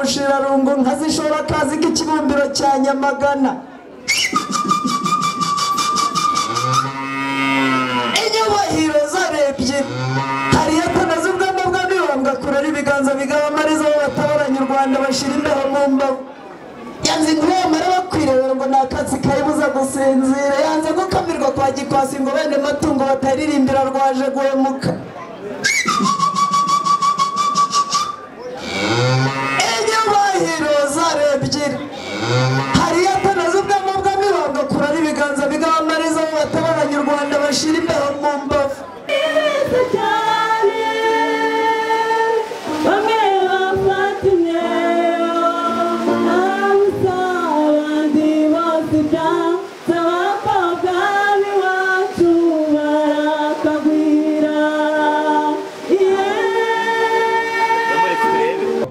Mushirarungu nkazishora kazi k'ikibumbiro cya Nyamagana. Inyubahiro zarebye hari yatanaze ubwama bwa Mibambwe kurara ibiganza bigaba amariza batabaranye u Rwanda bashira imbeho mu mbavu. Yanze inkuba bakwirebera ngo nakatsi kayibuza gusinzira, yanze gukamirwa kwa Gikwasi ngo bene matungo bataririmbira rwaje guhemuka. Inyubahiro zarebye hari yatanaze ubwama bwa Mibambwe kurara ibiganza bigaba amariza batabaranye u Rwanda bashira imbeho mu mbavu.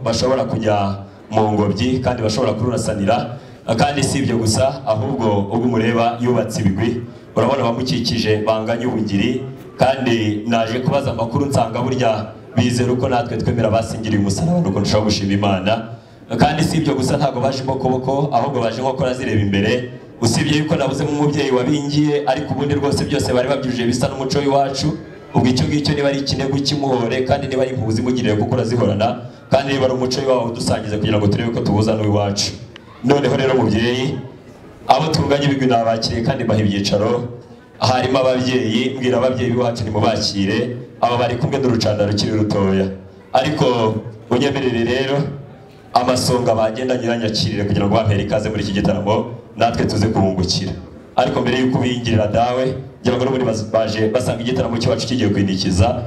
Bashobora kujya mu ngobyi kandi bashobora kururasanira, kandi si ibyo gusa ahubwo ubwo mureba yubatse ibigwi, urabona bamukikije banganye ubugiri. Kandi naje kubaza amakuru nsanga burya bizera uko natwe twemera basingiriye umusaraba nuko nshobora gushima Imana. Kandi si ibyo gusa, ntago baje bokoboko ahubwo baje nkokora zireba imbere, usibye yuko nabuze mu mubyeyi wabingiye, ariko ubundi rwose byose bari babyujuje bisa n'umuco w'iwacu. Ubwo icyo ngicyo niba ari ikinego cy'imuhore kandi niba ari impuzi mugirire kuko urazihorana, kandi niba ari umuco w'iwawe udusangize kugira ngo turebe ko tubuza n'uwacu. Noneho rero mubyeyi, abo tunganye ibigwi nabakiriye kandi baha ibyicaro, harimo ababyeyi, mbwira ababyeyi b'iwacu nimubakire, aba bari kumwe n'urucanda rukiri rutoya. Ariko unyemerere rero amasonga bagenda nyiranyakirire kugira ngo bampere ikaze muri iki gitaramo natwe tuze kubungukira. Ariko mbere y'uko ubingirira dawe, ngira ngo n'ubundi baje basanga igitaramo cyacu kigiye kwinikiza,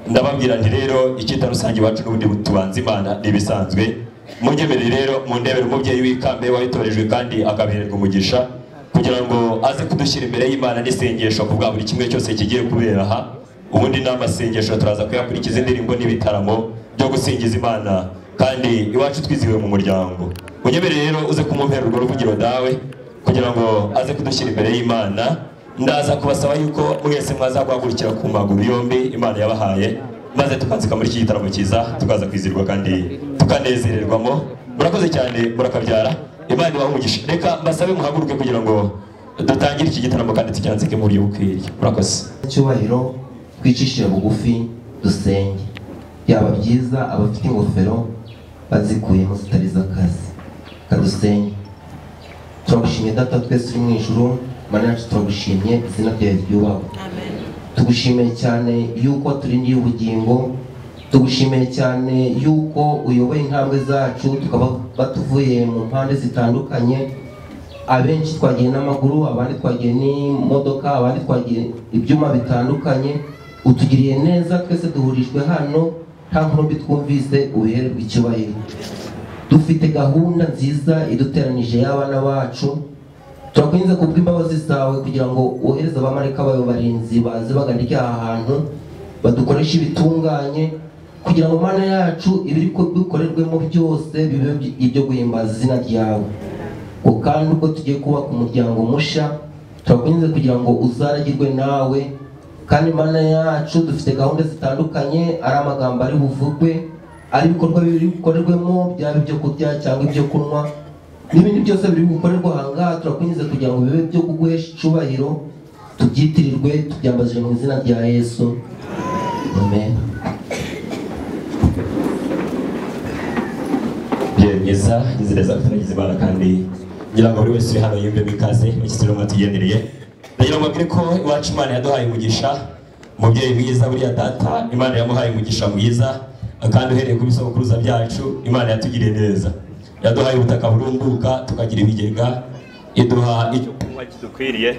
ndababwira nti rero icyita rusange iwacu n'ubundi tubanza Imana nibisanzwe. Munyemerere rero mundebere umubyeyi w'ikambe wabitorejwe kandi akabihererwa umugisha kugira ngo aze kudushyira imbere y'Imana n'isengesho ku bwa buri kimwe cyose kigiye kubera aha. Ubundi n'amasengesho turaza kuyakurikiza indirimbo n'ibitaramo byo gusingiza Imana, kandi iwacu twizihiwe mu muryango. Unyemerere rero uze kumumpera urwo ruvugiro dawe kugira ngo aze kudushyira imbere y'Imana. Ndaza kubasaba yuko mwese mwazaguhagurukira ku maguru yombi Imana yabahaye, maze tukanzika muri iki gitaramo cyiza, tukaza kwizirwa kandi tukanezererwamo. Murakoze cyane, murakabyara, Imana ibahe umugisha. Reka mbasabe muhaguruke kugira ngo dutangire iki gitaramo kandi tucyanzike mu buryo bukwiriye. Murakoze. Icyubahiro twicishije bugufi dusenge. Byaba byiza abafite ingofero bazikuyemo zitari z'akazi. Kadusenge. Turagushimye Data twese uri mu ijuru, Mana yacu turagushimye, izina ryawe ryubahwe. Tugushimiye cyane yuko turindiye ubugingo, tugushimiye cyane yuko uyoboye intambwe zacu, tukaba batuvuye mu mpande zitandukanye, abenshi twagiye n'amaguru, abandi twagiye n'imodoka, abandi twagiye ibyuma bitandukanye. Utugiriye neza twese duhurijwe hano, nta nkuru mbi twumvise, ubihererwe icyubahiro. Dufite gahunda nziza iduteranije y'abana bacu, turakwinze kubw'imbabazi zawe kugira ngo wohereze abamarayika bawe barinzi baze bagana aha hantu, badukoreshe ibitunganye kugira ngo Mana yacu ibiri bikorerwemo byose bibe ibyo guhimbaza izina ryawe. Kandi ubwo tugiye kubaka umuryango musha, turakwinze kugira ngo uzaragirwe nawe. Kandi Mana yacu dufite gahunda zitandukanye, ari amagambo ari buvugwe, ari ibikorwa biri bukorerwemo, byaba ibyo kurya cyangwa ibyo kunywa n'ibindi byose biri gukorerwa aha ngaha. Turakwinjiza kugira ngo bibe byo kuguhesha icyubahiro, tubyitirirwe, tubyambajije mu izina rya Yesu. Amen. Mwiza nizereza kutaragize Imana, kandi ngira ngo buri wese uri hano yumve ikaze mu mwatugendereye. Ndagira ngo mbabwire ko iwacu Imana yaduhaye umugisha, umubyeyi mwiza buriya data Imana yamuhaye umugisha mwiza, kandi uhereye ku bisokuruza byacu Imana yatugiriye neza. Yaduhaye ubutaka burumbuka, tukagira ibigega, iduha icyo kunywa kidukwiriye,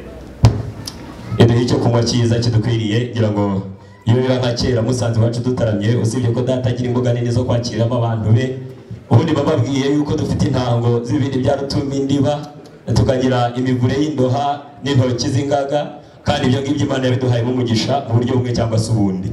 iduha icyo kunywa cyiza kidukwiriye. Ngira ngo iyo biba nka kera musanze iwacu dutaramye, usibye ko data agira imbuga nini zo kwakiriramo abantu be, ubundi bababwiye yuko dufite intango z'ibindi bya rutuma indiba, tukagira imivure y'indoha n'intoki z'ingaga, kandi ibyo ngibyo Imana yabiduhaye umugisha mu buryo bumwe cyangwa se ubundi.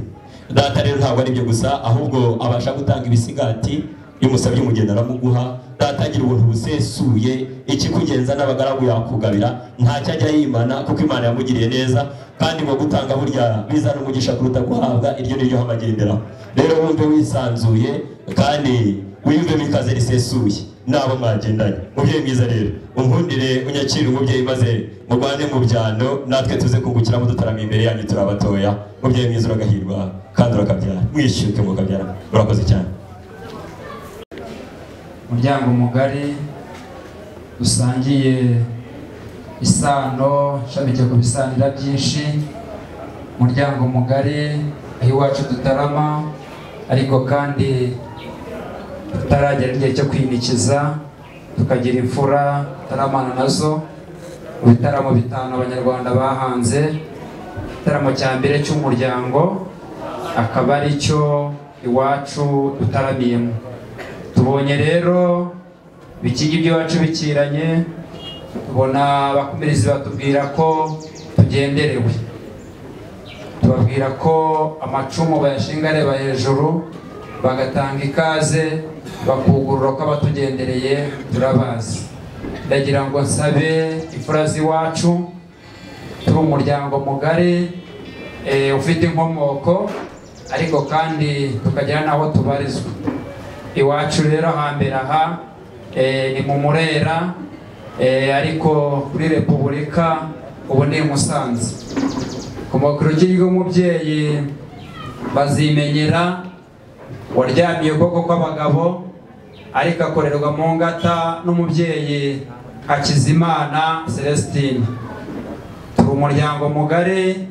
Data rero ntabwo ari ibyo gusa, ahubwo abasha gutanga ibisigati, iyo umusabye umugeni aramuguha. Data agira ubuntu busesuye, ikikugenza n'abagaragu yakugabira, ntacyo ajya yimana kuko Imana yamugiriye neza. Kandi ngo gutanga burya bizana umugisha kuruta guhabwa, iryo niryo hamagendera. Rero wumve wisanzuye kandi wiyumve mikaze risesuye nabo mwagendanye. Mubyeyi mwiza rero unkundire unyakire umubyeyi, maze murwane mu byano natwe tuze kungukiramo dutarama imbere yanyu turi abatoya. Mubyeyi mwiza uragahirwa kandi urakabyara, mwishyuke mukabyara. Urakoze cyane. Umuryango mugari dusangiye isano ishamikiye ku bisanira byinshi, umuryango mugari aho iwacu dutarama ariko kandi tutaragera igihe cyo kwinikiza, tukagira imfura tutaramana nazo. Mu bitaramo 5 abanyarwanda bahanze, igitaramo cya mbere cy'umuryango akaba ari cyo iwacu dutaramiyemo. Tubonye rero bikingi by'iwacu bikiranye, tubona abakumirizi batubwira ko tugenderewe, tubabwira ko amacumu bayashinga areba hejuru, bagatanga ikaze, bakugurura ko abatugendereye turabazi. Ndagira ngo nsabe imfura z'iwacu, turi umuryango mugari ufite inkomoko ariko kandi tukagira n'aho tubarizwa. Iwacu rero hambere aha ni mu Murera, ariko kuri Repubulika ubu ni Musanze. Ku rugi rw'umubyeyi bazimenyera waryamiye ukuboko kw'abagabo, ariko akorerwa mu ngata n'umubyeyi Hakizimana Celestine. Turi umuryango mugari,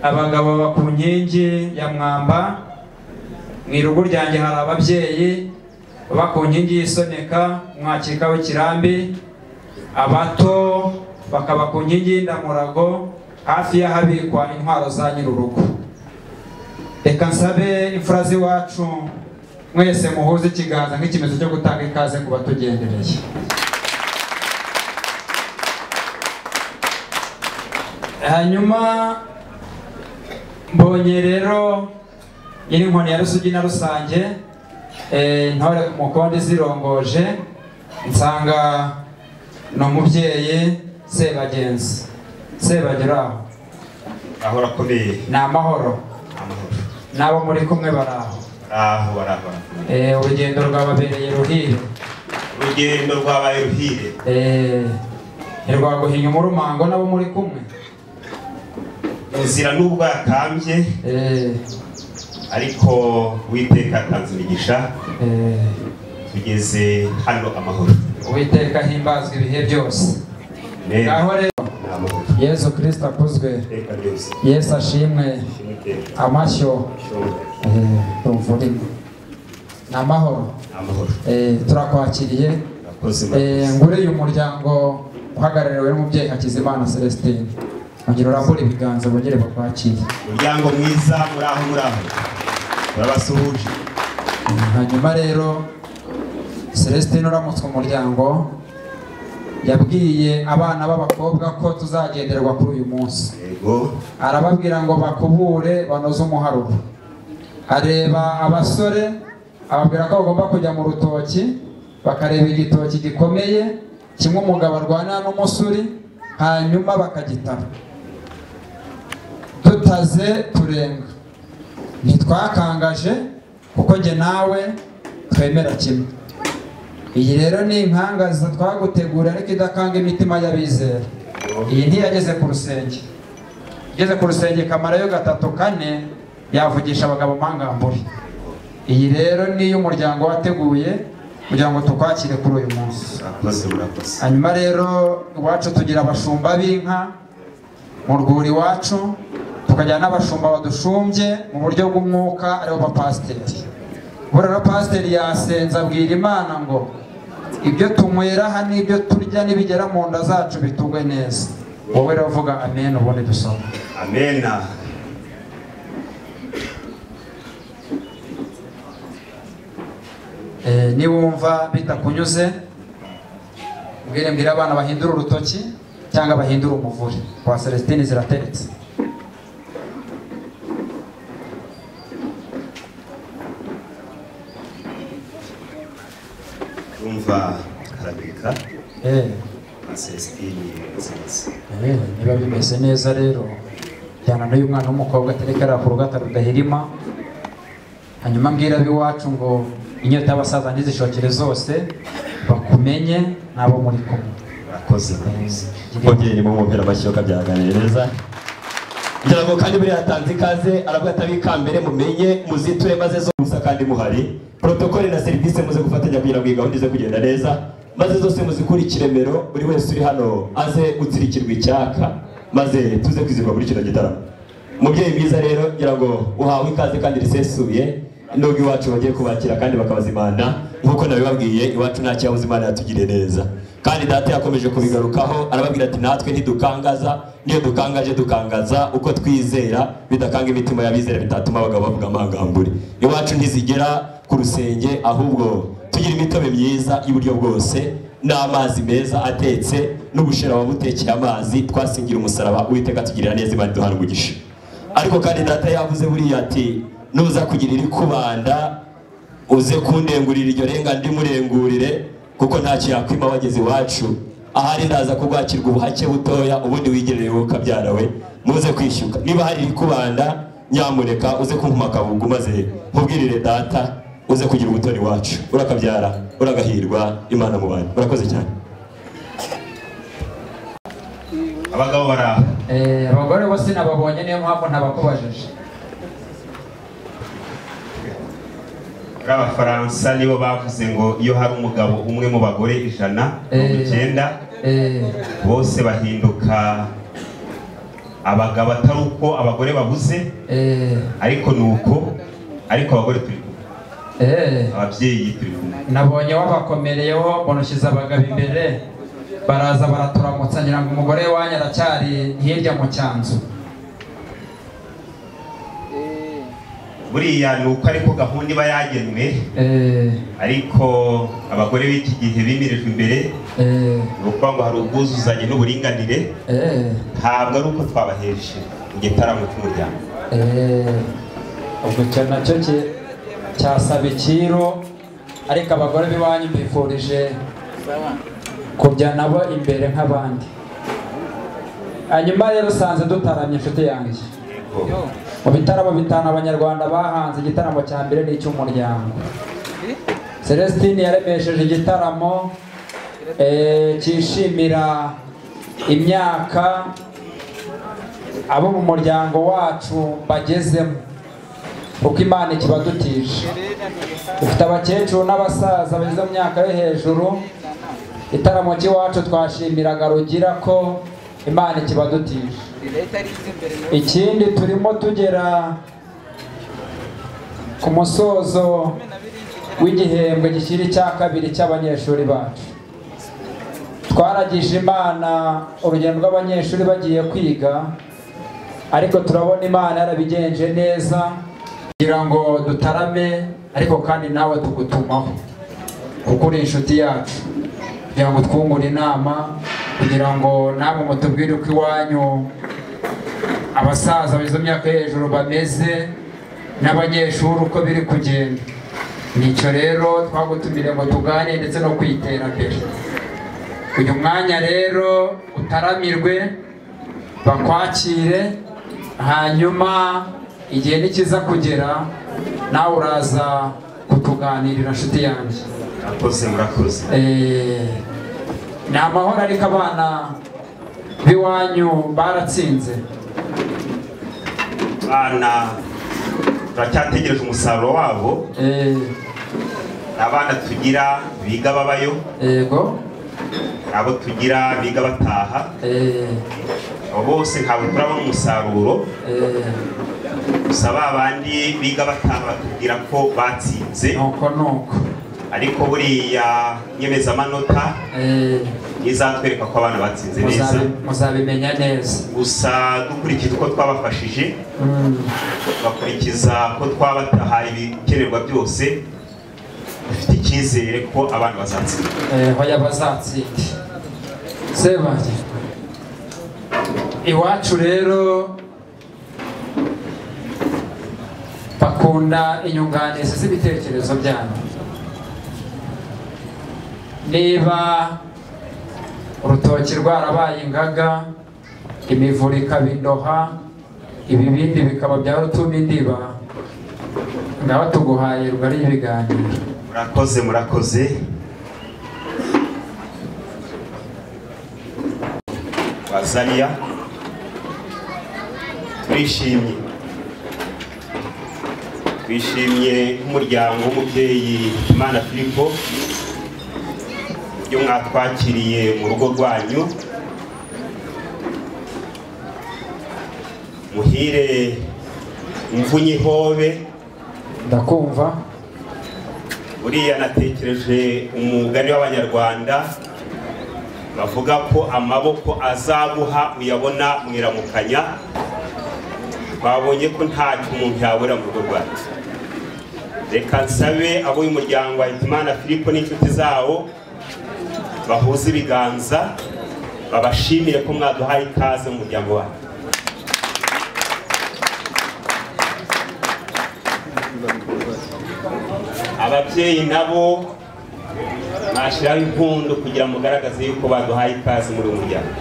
abagabo baba ku nkingi ya Mwamba, mu irugu ryanjye hari ababyeyi baba ku nkingi y'Isoneka, Mwakika w'ikirambi, abato bakaba ku nkingi y'Indamurago hafi y'ahabikwa intwaro za nyir'urugo. Reka nsabe imfura z'iwacu mwese muhuze ikiganza nk'ikimenyetso cyo gutanga ikaze ku batugendereye. Hanyuma mbonye rero nyirinkoni ya Rusugi na Rusange, ntore ku mukondi zirongoje, nsanga ni umubyeyi Sebagenzi. Sebageraho ahora akomeye, ni amahoro, nabo muri kumwe baraho. Aho urugendo rwababereye ruhire, urugendo rwabaye ruhire. Ntirwaguhinya umurumango nabo muri kumwe. Inzira nubwo yakambye ariko Uwiteka atanze imigisha, tugeze hano amahoro. Uwiteka ahimbazwe ibihe byose. Ngaho rero Yesu Kristo akuzwe, Yesu ashimwe, amashyo tumvurimo ni amahoro. Turakwakiriye. Nguriye umuryango uhagarariwe n'umubyeyi Hakizimana Celestine, ongera urambure ibiganza bongere bakwakire. Umuryango mwiza, muraho muraho, turabasuhuje. Hanyuma rero Celestine uramutswe umuryango, yabwiye abana b'abakobwa ko tuzagenderwa kuri uyu munsi. Arababwira ngo bakubure banoze umuharuro. Areba abasore ababwira ko bagomba kujya mu rutoki bakareba igitoki gikomeye kimwe umugabo arwana n'umusuri, hanyuma bakagitara. Tutaze turenga, ntitwakangaje kuko njye nawe twemera kimwe. Iyi rero ni inkangaza twagutegura ariko idakanga imitima y'abizera. Iyi ntiyageze ku rusenge, igeze ku rusenge kamarayo 3 4 yavugisha abagabo mpangambure. Iyi rero ni iy'umuryango wateguye kugira ngo tukwakire kuri uyu munsi. Hanyuma rero iwacu tugira abashumba b'inka mu rwuri iwacu, tukagira n'abashumba badushumbye mu buryo bw'umwuka aribo bapasiteri. Buriya pasiteri yasenze abwira Imana ngo ibyo tunywera aha n'ibyo turya nibigera mu nda zacu bitugwe neza. Wowe rero vuga amen ubundi dusoma. Amen. Niwumva bitakunyuze mbwire mbwire abana bahindura urutoki cyangwa bahindura umuvure. Kwa Celestine zirateretse. Umva karabika. Celestine bimeze neza. Niba bimeze neza rero jyana n'uyu mwana w'umukobwa atereka ariya ku rugata rudahirima, hanyuma mbwira ab'iwacu ngo inyota y'abasaza ntizishokere zose, bakumenye n'abo muri kumwe. Murakoze. Mubyeyi mumumpera amashyi yo kabyaganire neza. Ngira ngo kandi buriya yatanze ikaze, aravuga ati abikambere mumenye muziture maze zo gusa kandi muhari. Protokole na serivisi muze gufatanya kugira ngo iyi gahunda ize kugenda neza, maze zose muzikurikire mero, buri wese uri hano aze gutsirikirwa icyaka, maze tuze kwizirwa muri kino gitaramo. Mubyeyi mwiza rero ngira ngo uhawe ikaze kandi risesuye, nubwo iwacu bagiye kubakira kandi bakabazimana, nkuko nabibabwiye iwacu nta cyabuze, Imana yatugiriye neza. Kandi data yakomeje kubigarukaho, arababwira ati natwe ntidukangaza, niyo dukangaje dukangaza uko twizera, bidakanga imitima y'abizera, bitatuma abagabo bavuga amangambure. Iwacu ntizigera ku rusenge, ahubwo tugira imitobe myiza y'uburyo bwose, n'amazi meza atetse, n'ubushera wabutekeye amazi, twasingira umusaraba, Uwiteka atugirira neza, Imana iduhana umugisha. Ariko kandi data yavuze buriya ati nuza kugira iri kubanda uze kundengurira iryo renga ndimurengurire, kuko ntacyo yakwima wageze iwacu, ahari ndaza kugwakirwa ubuhake butoya, ubundi wigerere wowe kabyara we, muze kwishyuka. Niba hari iri kubanda nyamureka uze kunkuma akabugu, maze nkubwirire data uze kugira ubutoni wacu. Urakabyara, uragahirwa, Imana mu bantu. Urakoze cyane. Abagabo baraho. Abagore bo sinababonye, niyo mpamvu ntabakubajije. Abafaransa nibo bavuze ngo iyo hari umugabo umwe mu bagore 190 bose bahinduka abagabo, atari uko abagore babuze, ariko nuko, ariko abagore turi kumwe, ababyeyi turi kumwe. Nabonye wabakomereyeho, mbona ushyize abagabo imbere, baraza baraturamutsa, ngira ngo umugore wanyu aracyari hirya mu cyanzu. Buriya ni uko ariko gahunda iba yagenwe, ariko abagore b'iki gihe bimirijwe imbere, ni ukuvuga ngo hari ubwuzuzanye n'uburinganire, ntabwo ari uko twabaheje igitaramo cy'umuryango. Ubwo icyo nacyo cyasaba ikiro, ariko abagore b'iwanyu mbifurije kujya nabo imbere nk'abandi. Hanyuma rero usanze dutaramye inshuti yanjye. Mu bitaramo bitanu abanyarwanda bahanze, igitaramo cya mbere ni icy'umuryango. Celestine yaremesheje igitaramo cyishimira imyaka abo mu muryango wacu bagezemo, kuko Imana ikibadutije. Dufite abakecuru n'abasaza bageze mu myaka yo hejuru. Igitaramo cy'iwacu twashimiraga Rugira ko Imana ikibadutije. Ikindi turimo tugera ku musozo w'igihembwe gishyira icya kabiri cy'abanyeshuri bacu. Twaragije Imana urugendo rw'abanyeshuri bagiye kwiga, ariko turabona Imana yarabigenje neza kugira ngo dutarame, ariko kandi nawe tugutumaho kuko uri inshuti yacu, kugira ngo twungure inama, kugira ngo namwe mutubwire uko iwanyu abasaza bageze mu myaka yo hejuru bameze, n'abanyeshuri uko biri kugenda. Nicyo rero twagutumire ngo tuganire ndetse no ku iterambere. Uyu mwanya rero utaramirwe, bakwakire, hanyuma igihe nikiza kugera nawe uraza kutuganirira nshuti yanjye. Murakoze, murakoze. Ni amahoro, ariko abana b'iwanyu baratsinze. Abana turacyategereje umusaruro wabo. Abana tugira biga babayo, yego, abo tugira biga bataha, abo bose ntabwo turabona umusaruro. Gusa abandi biga bataha batubwira ko batsinze, nuko nuko, ariko buriya nyemezamanota izatwereka ko abana batsinze neza, muzabimenya neza. Gusa dukurikije uko twabafashije, bakurikiza ko twabatahaye ibikenerwa byose, dufite icyizere ko abana bazatsinda. Hoya bazatsinda. Sebanje iwacu rero bakunda inyunganizi z'ibitekerezo byanyu. Niba Urutoki rwarabaye ingaga, imivure ikaba indoha, ibibindi bikaba bya rutuma indiba. Ngaho tuguhaye rugari ibiganiro. Murakoze, murakoze. Wazariya twishimye, twishimye nk'umuryango w'umubyeyi Imana Filipo ibyo mwatwakiriye mu rugo rwanyu. Muhire mvunye hobe. Ndakumva. Buriya natekereje umugani w'Abanyarwanda bavuga ko amaboko azaguha uyabona mwiramukanya. Twabonye ko ntacyo umuntu yabura mu rugo rwacu. Reka nsabe abo uyu muryango wa Hitimana Filipo n'inshuti zawo bahuze ibiganza babashimire ko mwaduhaye ikaze mu muryango wacu. Ababyeyi nabo mwashyiraho impundu kugira mugaragaze yuko baduhaye ikaze muri uyu muryango.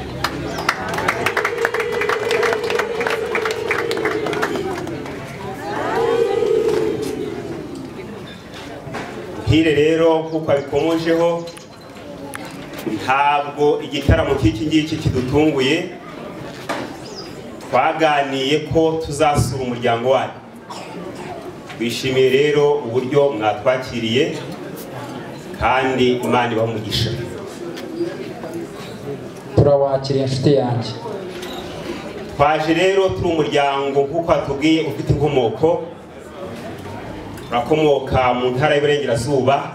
Hire rero nkuko abikomojeho, ntabwo igitaramo cy'iki ngiki kidutunguye. Twaganiye ko tuzasura umuryango wanyu. Twishimiye rero uburyo mwatwakiriye kandi Imana ibahe umugisha. Turawakiriye inshuti yanjye. Twaje rero turi umuryango nkuko atubwiye ufite inkomoko. Turakomoka mu ntara y'Iburengerazuba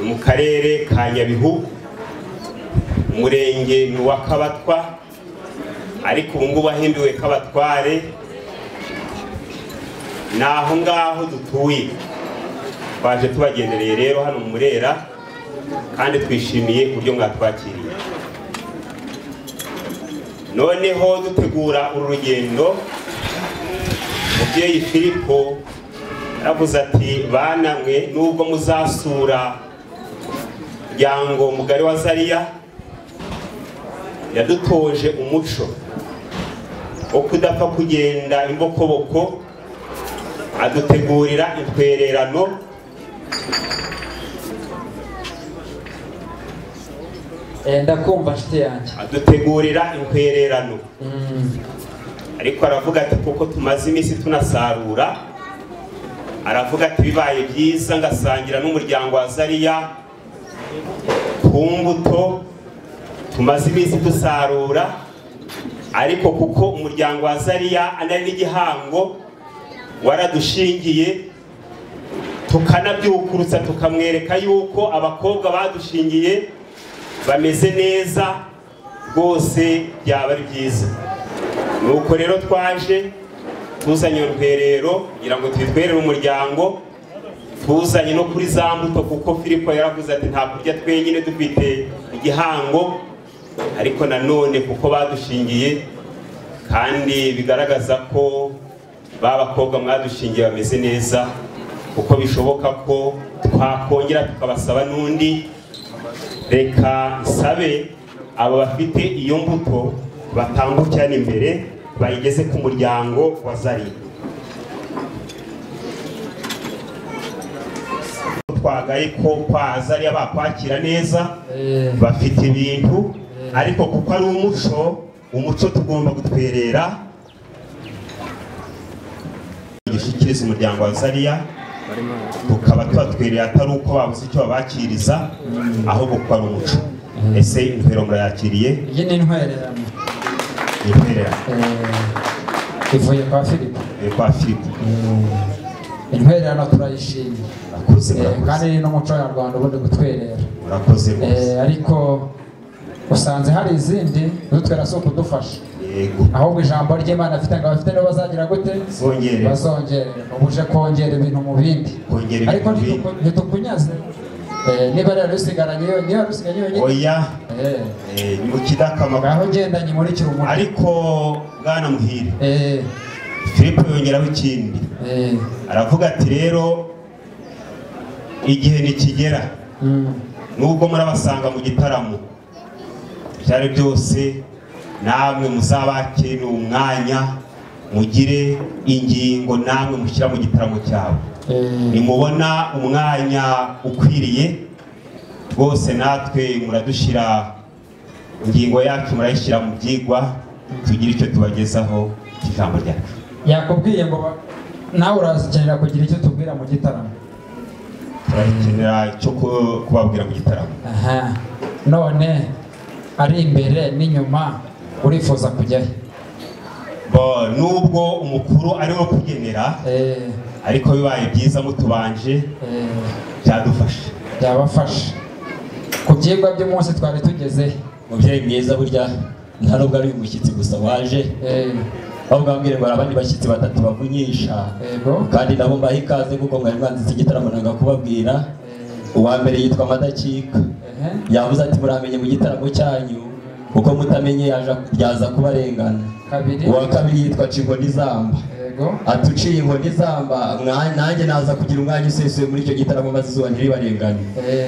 mu karere ka Nyabihu, umurenge ni wa Kabatwa, ariko ubu ngubu wahinduwe Kabatware. Naho ngaho dutuye. Twaje tubagendereye rero hano mu Murera kandi twishimiye uburyo mwatwakiriye. Noneho dutegura uru rugendo, mubyeyi Filipo yaravuze ati bana mwe nubwo muzasura muryango mugari wa Zariya, yadutoje umuco wo kudapfa kugenda imbokoboko, adutegurira intwererano. Ndakumva nshuti yanjye. Adutegurira intwererano. Ariko aravuga ati kuko tumaze iminsi tunasarura, aravuga ati bibaye byiza ngasangira n'umuryango wa Zariya ku mbuto tumaze iminsi dusarura, ariko kuko umuryango wa Zariya anari n'igihango waradushingiye, tukanabyukurutsa tukamwereka yuko abakobwa badushingiye bameze neza rwose, byaba ari byiza. Nuko rero twaje tuzanye urwerero kugira ngo twitwerere umuryango, tuzanye no kuri za mbuto kuko Filipo yaravuze ati nta kurya twenyine dufite igihango, ariko nanone kuko badushingiye kandi bigaragaza ko babakobwa mwadushingiye bameze neza, kuko bishoboka ko twakongera tukabasaba n'undi. Reka nsabe abo bafite iyo mbuto batambukirana imbere bayigeze ku muryango wa Zariya. Twagaye ko kwa Zariya bakwakira neza, bafite ibintu, ariko kuko ari umuco, umuco tugomba gutwerera gishikiriza umuryango wa Zariya, tukaba tubatwerera atari uko babuze icyo babakiriza, ahubwo kuko ari umuco. Ese intwero murayakiriye? Iyi ni intwererano. Intwererano ivuye kwa Filipo. Kwa Filipo. Intwererano turayishimye. Murakoze, murakoze. Kandi ni n'umuco nyarwanda ubundi gutwerera. Murakoze rwose. Ariko usanze hari izindi dutwera si ukudufasha. Yego. Ahubwo ijambo ry'Imana afite ngo abafite nibo bazagira gute? Bazongere. Ubuje kongera ibintu mu bindi. Ariko ntitukunyaze. Niba rero usigaranye niba usigaranye yonyine. Oya. Ni mu kidakama. Ngaho ngendanye muri kirumuri. Ariko bwana Muhire. Filipo yongeraho ikindi. Aravuga ati rero igihe nikigera nubwo murabasanga mu gitaramo, Byari byose namwe muzabake umwanya mugire ingingo namwe mushyira mu gitaramo cyabo. Nimubona umwanya ukwiriye rwose natwe muradushyira ingingo yacu murayishyira mu byigwa tugira icyo tubagezaho ijambo ryacu. Yakubwiye ngo nawe urazikenera kugira icyo tubwira mu gitaramo. Turakenera icyo kubabwira mu gitaramo. Aha. None ari imbere n'inyuma urifuza kujyayo? Bo nubwo umukuru ari wo kugenera ariko bibaye byiza mutubanje byadufasha. Byabafasha. Ku byigwa by'umunsi twari tugeze. Mubyeyi mwiza burya nta nubwo ari umushyitsi gusa waje. Ahubwo ambwire ngo abandi bashyitsi batatu bavunyisha. Kandi nabo mbaha ikaze kuko mwari mwanditse igitaramo nanga kubabwira. Uwa mbere yitwa Madakika. Yavuze ati muramenye mu gitaramo cyanyu kuko mutamenye yaza kubarengana. Uwa kabiri yitwa Cinkoni-Zamba. Atuciye inkoni zamba nanjye naza kugira umwanya usesuye muri icyo gitaramo maze izuba ntiribarengane.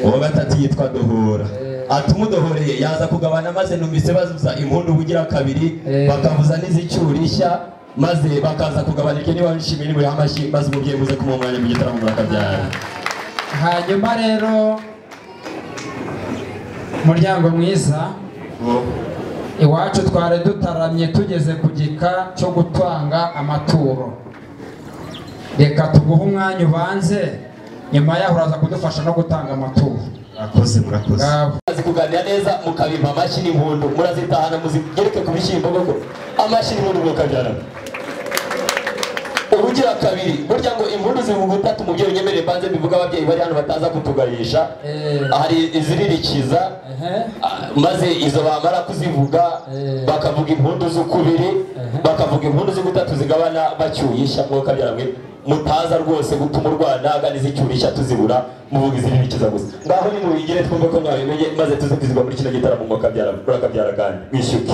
Uwa gatatu yitwa Dohora. Atumudohoreye yaza kugabana maze numvise bazuza impundu bugira kabiri bakavuza n'izicyurishya maze bakaza kugabana iryo niba nshimiye ni muri amashyi maze umubyeyi muze kumuha umwanya mu gitaramo murakabyara. Hanyuma rero muryango mwiza iwacu twari dutaramye tugeze ku gika cyo gutanga amaturo. Reka tuguhe umwanya ubanze nyuma yaho uraza kudufasha no gutanga amaturo. Murakoze murakoze. Muzi kuganira neza mukabimpa amashyi n'impundu murazitahana muzigereke ku bishyimbo koko amashyi n'impundu mukabyara. Ubugira kabiri burya ngo impundu zivuga utatu mubyeyi unyemereye mbanze mbivuga ababyeyi bari hano bataza kutugayisha. Hari iziririkiza maze izo bamara kuzivuga bakavuga impundu z'ukubiri bakavuga impundu z'ugutatu zigabana bacyuyisha mwokabyara mwe mutaza rwose gutuma urwanaga n'izicyurisha tuzibura muvuga iziririkiza gusa. Ngaho ni mubigire twumve ko mwabimenye maze tuze kwizigwa muri kino gitaramo mwokabyara murakabyara kandi mwishyuke.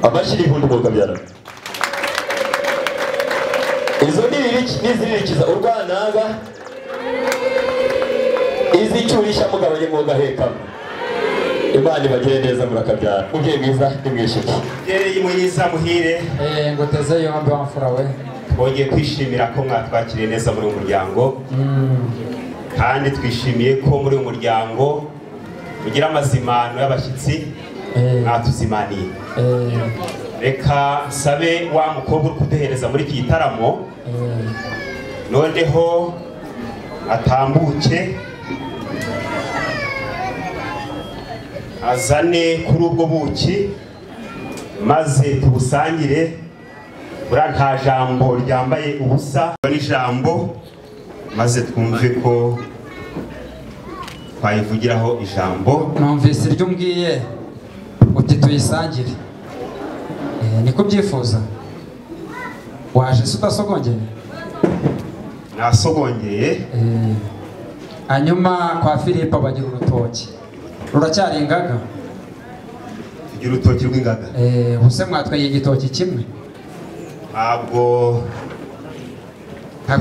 Amashyi n'impundu mwokabyara. Izo niziririkiza urwanaga izicyurisha mugabanye mwogahekamo. Imana ibagire neza murakabyara. Mubyeyi mwiza nimwishyuke. Mubyeyi mwiza muhire. Nguteze yombi wamfura we. Twongeye kwishimira ko mwatwakiriye neza muri uyu muryango. Kandi twishimiye ko muri uyu muryango ugira amazimano y'abashyitsi mwatuzimaniye. Reka nsabe wa mukobwa uri kuduhereza muri iki gitaramo noneho atambuke azane kuri ubwo buki maze tubusangire. Buriya nta jambo ryambaye ubusa n'ijambo maze twumve ko twayivugiraho ijambo. Numvise iryo umbwiye uti tuyisangire. Niko byifuza. Waje se udasogongeye? Nasogongeye. Hanyuma kwa Filipo bagira urutoki. Ruracyari ingaga? Tugira urutoki rw'ingaga. Ubuse mwatweye igitoki kimwe? Ntabwo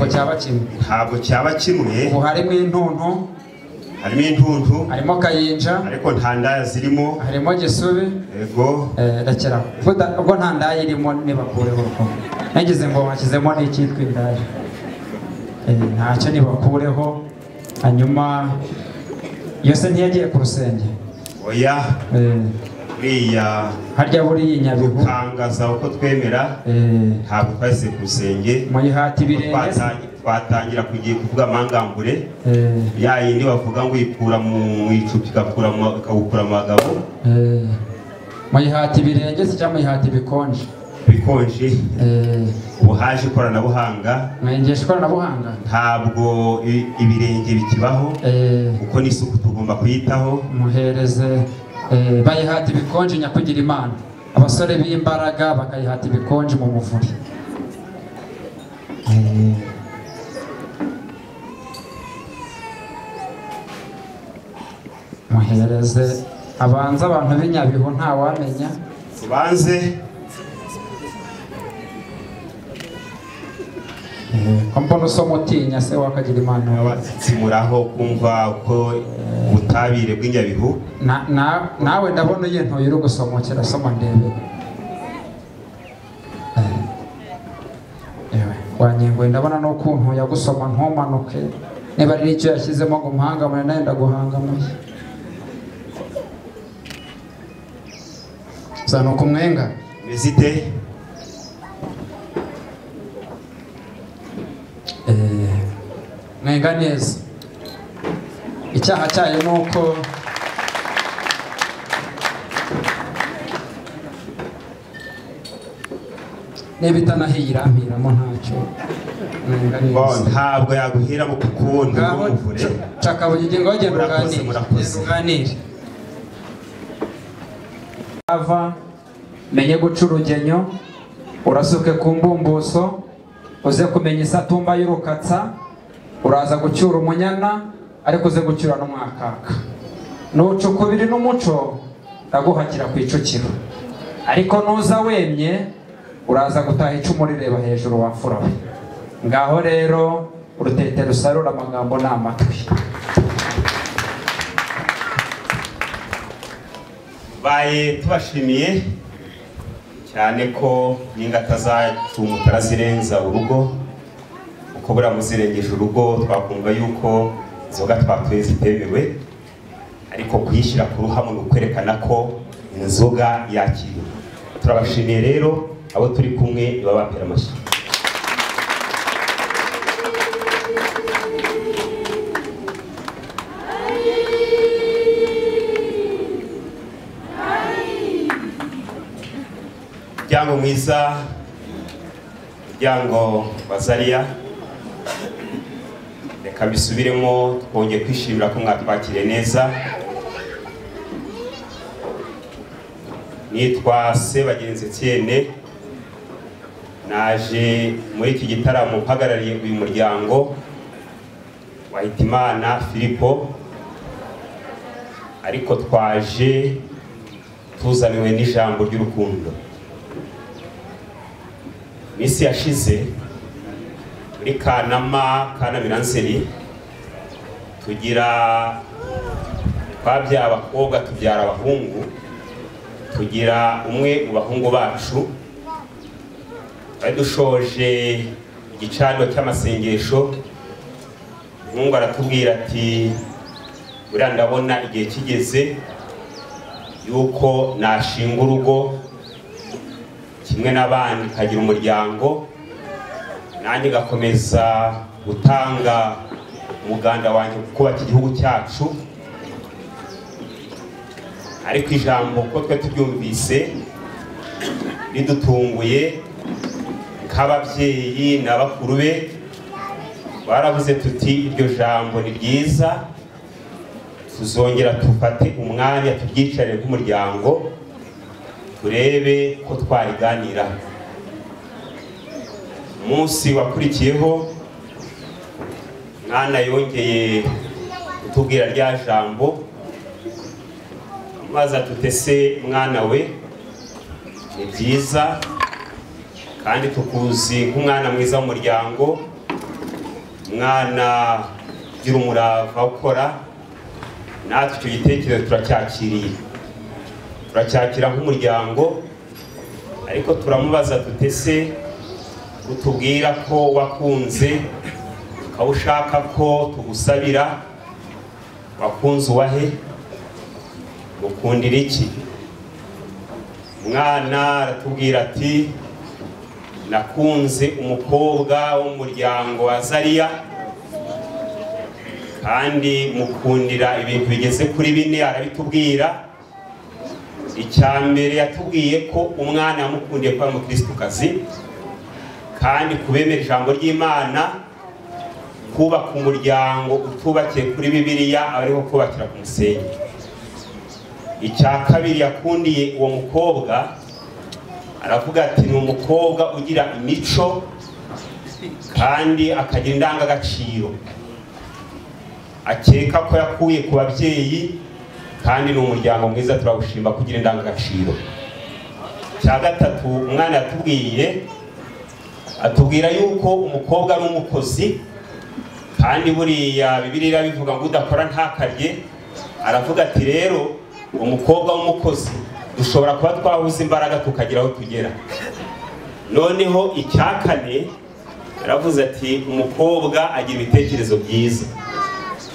cyaba kimwe. Ntabwo cyaba kimwe. Ubu harimo intuntu. Harimo intuntu. Harimo kayinja. Ariko nta ndaya zirimo. Harimo gisubi. Yego. Rekera. Ubwo nta ndaya irimo nibakureho urukomo. Nagize ngo bashyizemo n'icyitwa indaya. Ntacyo nibakureho. Hanyuma yose ntiyagiye ku rusenge. Oya. Buriya harya buriya Nyabihu utangaza uko twemera ntabwo twahise ku rusenge. Muyihata ibirenge. Twatangira kugiye kuvuga amangambure ya yindi bavuga ngo ikura mu icupa ikagukura mu bagabo. Muyihata ibirenge se cyangwa muyihata ibikonje? Bikonje. Ubu haje ikoranabuhanga. Mwengesha ikoranabuhanga? Ntabwo ibirenge bikibaho kuko n'isuku tugomba kuyitaho. Muhereze bayihata ibikonje nyakugira Imana. Abasore b'imbaraga bakayihata ibikonje mu muvure. Muhereze abanza abantu b'Inyabihu ntawamenya. Tubanze ko mbona usoma utinya se wakagira Imana. Abatsimuraho kumva uko ubutabire bw'inyabihu. Nawe ndabona uyentoye uri gusomokera, soma ndebe. Ewe wanyengoye, ndabona n'ukuntu yagusoma ntumanuke, niba ari icyo yashyizemo ngo umuhangamure, nawe ndaguhangamuye. Zanuka umwenga. Mezite. Mwenga neza. Icyaha cyayo nuko niba itanahiye irampiramo ntacyo. Mwenga neza. Ntabwo yaguhira mu kukubona umuvure. Cakabuye ngo genda uganire. Ava menye guca urugenyo, urasuke ku mbumbuso, uze kumenya isatumba y'urukatsa, uraza gucyura umunyana ariko uze gucyura n'umwakaka. Nuca ukubiri n'umuco ndaguhakira ku icukiro, ariko nuza wemye uraza gutaha icumu rireba hejuru wamfura we. Ngaho rero urutete rusarura amagambo n'amatwi. Baye tubashimiye cyane ko n'ingata zacu mutarazirenza urugo, uko buriya muzirengeje urugo twakumva yuko inzoga twatuye zitemewe, ariko kuyishyira ku ruhamo ni ukwerekana ko inzoga yakiriwe. Turabashimiye rero abo turi kumwe babapera amashyi. Muryango mwiza, muryango wa Zaria, reka bisubiremo twongeye kwishimira ko mwatwakiriye neza. Nitwa Sebagenzi Etienne, naje muri iki gitaramo mpagarariye uyu muryango wa Hitimana Filipo, ariko twaje tuzaniwe n'ijambo ry'urukundo. Misi yashize muri Kanama Kanamiranseri tugira twabyara abakobwa tubyara abahungu, tugira umwe mu bahungu bacu bari dushoje igicaniro cy'amasengesho. Umuhungu aratubwira ati buriya ndabona igihe kigeze yuko nashinga urugo kimwe n'abandi kagira umuryango, nanjye gakomeza gutanga umuganda wanjye kubaka igihugu cyacu. Ariko ijambo ko twe tubyumvise ridutunguye nk'ababyeyi na bakuru be, baravuze tuti iryo jambo ni ryiza, tuzongera tufate umwanya turyicare nk'umuryango turebe ko twariganira. Umunsi wakurikiyeho mwana yongeye kutubwira rya jambo, maze tutese mwana we ni byiza kandi tukuzi nk'umwana mwiza w'umuryango, mwana ugira umurava ukora, natwe icyo gitekerezo turacyakiriye, turacyakira nk'umuryango. Ariko turamubaza tutese utubwira ko wakunze ukaba ushaka ko tugusabira, wakunze uwahe, ukundira iki? Mwana aratubwira ati nakunze umukobwa w'umuryango wa Zaria kandi mukundira ibintu bigeze kuri bine. Arabitubwira. Icya mbere yatubwiye ko umwana yamukundiye kuba umukristukazi, kandi kubemera ijambo ry'Imana, kubaka umuryango utubakiye kuri Bibiliya ariho kubakira ku musenyi. Icya kabiri yakundiye uwo mukobwa, aravuga ati ni umukobwa ugira imico kandi akagira indangagaciro, akeka ko yakuye ku babyeyi, kandi ni umuryango mwiza turawushimba kugira indangagaciro. Cya gatatu umwana yatubwiye, atubwira yuko umukobwa ari umukozi, kandi buriya Bibiliya bivuga ngo udakora ntakarye. Aravuga ati rero umukobwa w'umukozi dushobora kuba twahuza imbaraga tukagira aho tugera. Noneho icya kane yaravuze ati umukobwa agira ibitekerezo byiza,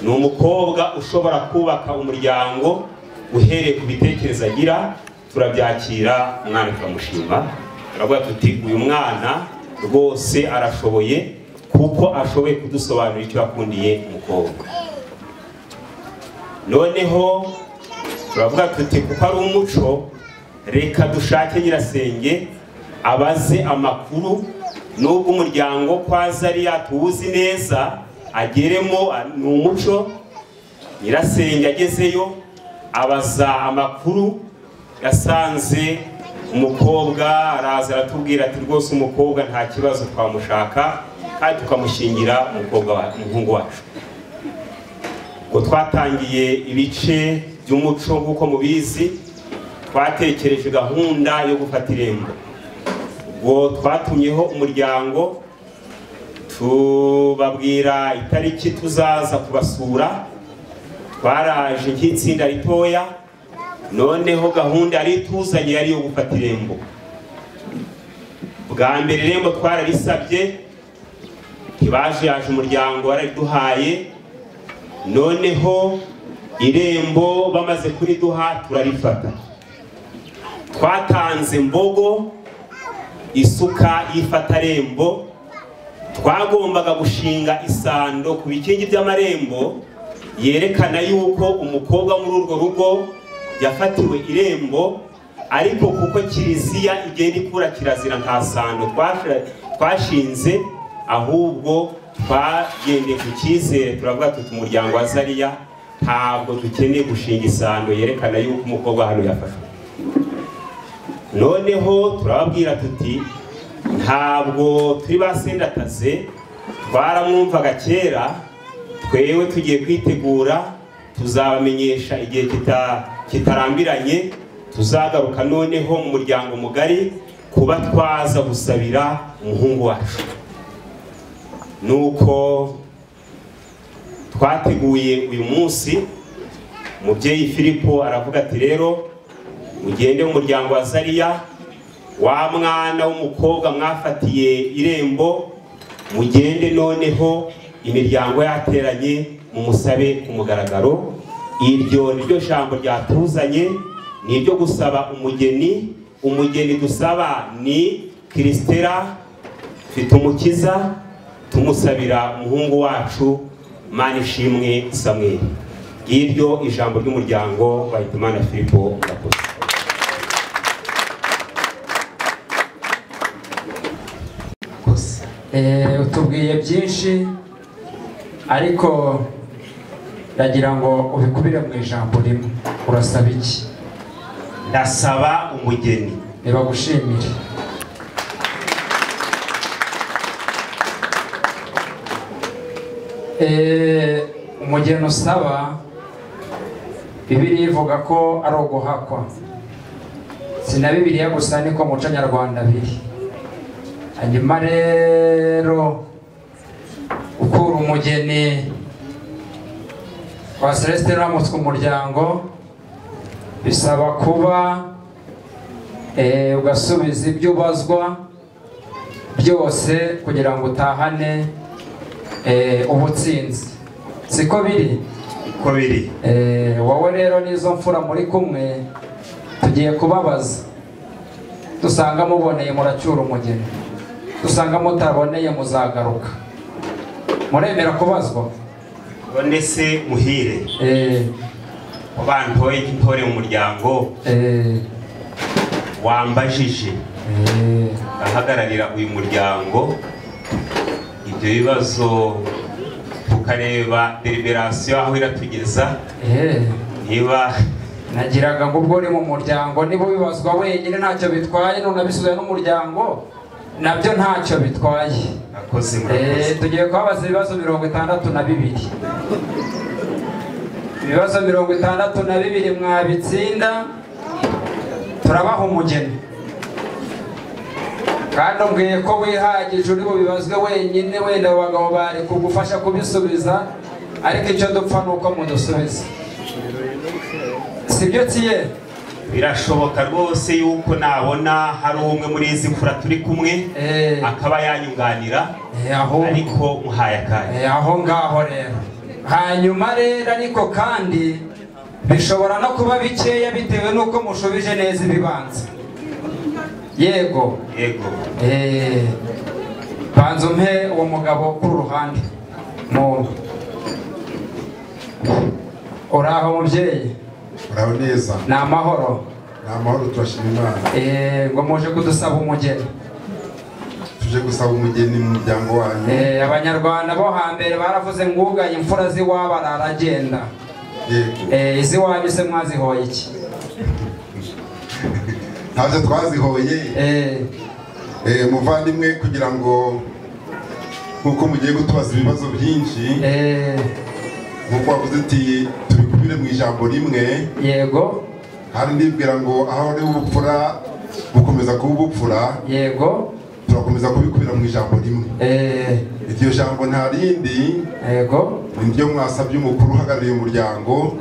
ni umukobwa ushobora kubaka umuryango uhereye ku bitekerezo agira. Turabyakira, umwana turamushima, turavuga tuti uyu mwana rwose arashoboye kuko ashoboye kudusobanurira icyo yakundiye umukobwa. Noneho turavuga tuti kuko ari umuco, reka dushake nyirasenge abaze amakuru, nubwo umuryango kwa Zariya tuwuzi neza ageremo, ni umuco. Nyirasenge agezeyo abaza amakuru, yasanze umukobwa, araza aratubwira ati rwose umukobwa nta kibazo twamushaka kandi tukamushingira umukobwa umuhungu wacu. Ubwo twatangiye ibice by'umuco nk'uko mubizi, twatekereje gahunda yo gufata irembo. Ubwo twatumyeho umuryango tubabwira itariki tuzaza kubasura, twaraje nk'itsinda ritoya. Noneho gahunda yari ituzanye yari yo gufata irembo. Bwa mbere irembo twararisabye, ntibaje, yaje umuryango warariduhaye. Noneho irembo bamaze kuriduha turarifata. Twatanze mbogo isuka y'ifatarembo, twagombaga gushinga isando ku bikingi by'amarembo yerekana yuko umukobwa muri urwo rugo yafatiwe irembo, ariko kuko kiliziya igenda ikura kirazira nta sando twashinze, ahubwo twagendeye ku cyizere turavuga tuti umuryango wa Zariya ntabwo dukeneye gushinga isando yerekana yuko umukobwa hano yafashwe. Noneho turababwira tuti ntabwo turi basendataze, twaramwumvaga kera, twewe tugiye kwitegura, tuzabamenyesha igihe kitarambiranye, tuzagaruka noneho mu muryango mugari kuba twaza gusabira umuhungu wacu. Nuko twateguye uyu munsi, umubyeyi Filipo aravuga ati rero mugende mu muryango wa Zariya, wa mwana w'umukobwa mwafatiye irembo, mugende noneho imiryango yateranye mumusabe ku mugaragaro. Iryo niryo jambo ryatuzanye, ni iryo gusaba umugeni. Umugeni dusaba ni Kristera Mfitumukiza, tumusabira umuhungu wacu Manishimwe Samuel. Iryo ijambo ry'umuryango wa Hitimana Filipo. Murakoze. Utubwiye byinshi ariko ndagira ngo ubikubire mu ijambo rimwe. Urasaba iki? Ndasaba umugeni. Nibagushimire. Umugeni usaba, Bibiliya ivuga ko ari uguhakwa. Si na Bibiliya gusa, niko muco nyarwanda biri. Hanyuma rero ukura umugeni wa Celestin Ramutswe umuryango bisaba kuba ugasubiza ibyo ubazwa byose kugira ngo utahane ubutsinzi. Siko biri? Ko biri. Wowe rero nizo mfura muri kumwe tugiye kubabaza, dusanga muboneye muracyura umugeni, dusanga mutaboneye muzagaruka. Muremera kubazwa? None se muhire wabantoye intore mu muryango, wambajije ahagararira uyu muryango, ibyo bibazo tukareba deliberation aho iratugeza. Niba nagiraga ngo ubwo uri mu muryango niba ubibazwa wenyine ntacyo bitwaye, none abisubiza n'umuryango nabyo ntacyo bitwaye. Akoze, murakoze. Tugiye kubabaza ibibazo 62. Ibibazo 62 mwabitsinda turabaha umugeni. Kandi umbwiye ko wihagije uri bubibazwe wenyine, wenda abagabo bari kugufasha kubisubiza, ariko icyo dupfa ni uko mudusubiza. Sibyo tiye? Birashoboka rwose yuko nabona hari umwe muri izi mfura turi kumwe akaba yanyunganira, ariko muhaye akanya aho ngaho rero. Hanyuma rero ariko kandi bishobora no kuba bikeya bitewe n'uko mushubije neza ibibanza. Yego yego. Banza umpe uwo mugabo kuri ruhande. Uraho mubyeyi? Uraho neza. Ni amahoro. Ni amahoro, turashima Imana. Ngo muje kudusaba umugeni. Tuje gusaba umugeni mu muryango wanyu. Abanyarwanda bo hambere baravuze ngo ugaye imfura z'iwabo araragenda. Yego. Iziwanyu se mwazihoye iki? Ntabyo twazihoye. Muvandimwe, kugira ngo nkuko mugiye gutubaza ibibazo byinshi, nkuko wavuze uti tubikubire mu ijambo rimwe. Yego. Hari ndibwira ngo aho ari ubupfura bukomeza kuba ubupfura. Yego. Turakomeza kubikubira mu ijambo rimwe. Iryo jambo nta rindi. Yego. Niryo mwasabye umukuru uhagarariye umuryango.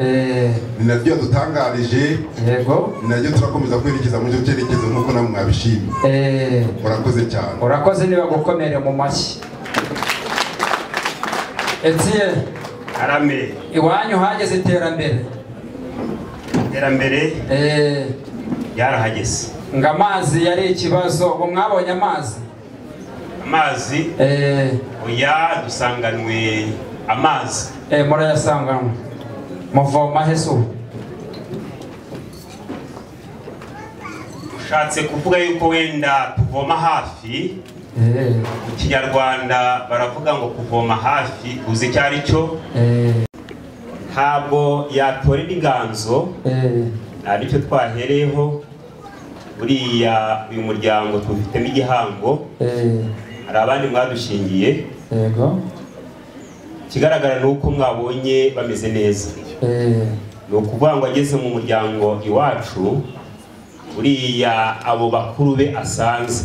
Ni naryo yadutangarije. Yego. Ni naryo turakomeza kwerekeza muri icyo cyerekezo nkuko namwe mwabishimye. Murakoze cyane. Urakoze, niba gukomere mu mashyi. Etienne. Arame. Iwanyu hageze iterambere. Iterambere yarahageze. Ngo amazi yari ikibazo, ubu mwabonye amazi? Amazi? Oya, dusanganwe amazi. Murayasanganwe. Muvoma he se ubu? Ushatse kuvuga yuko wenda tuvoma hafi. Mu Kinyarwanda baravuga ngo kuvoma hafi uzi icyo ari cyo. Ntabwo yatora inganzo, aricyo twahereyeho. Buriya uyu muryango tufitemo igihango, hari abandi mwadushingiye. Yego. Ikigaragara ni uko mwabonye bameze neza. Ni ukuvuga ngo ageze mu muryango iwacu, buriya abo bakuru be asanze,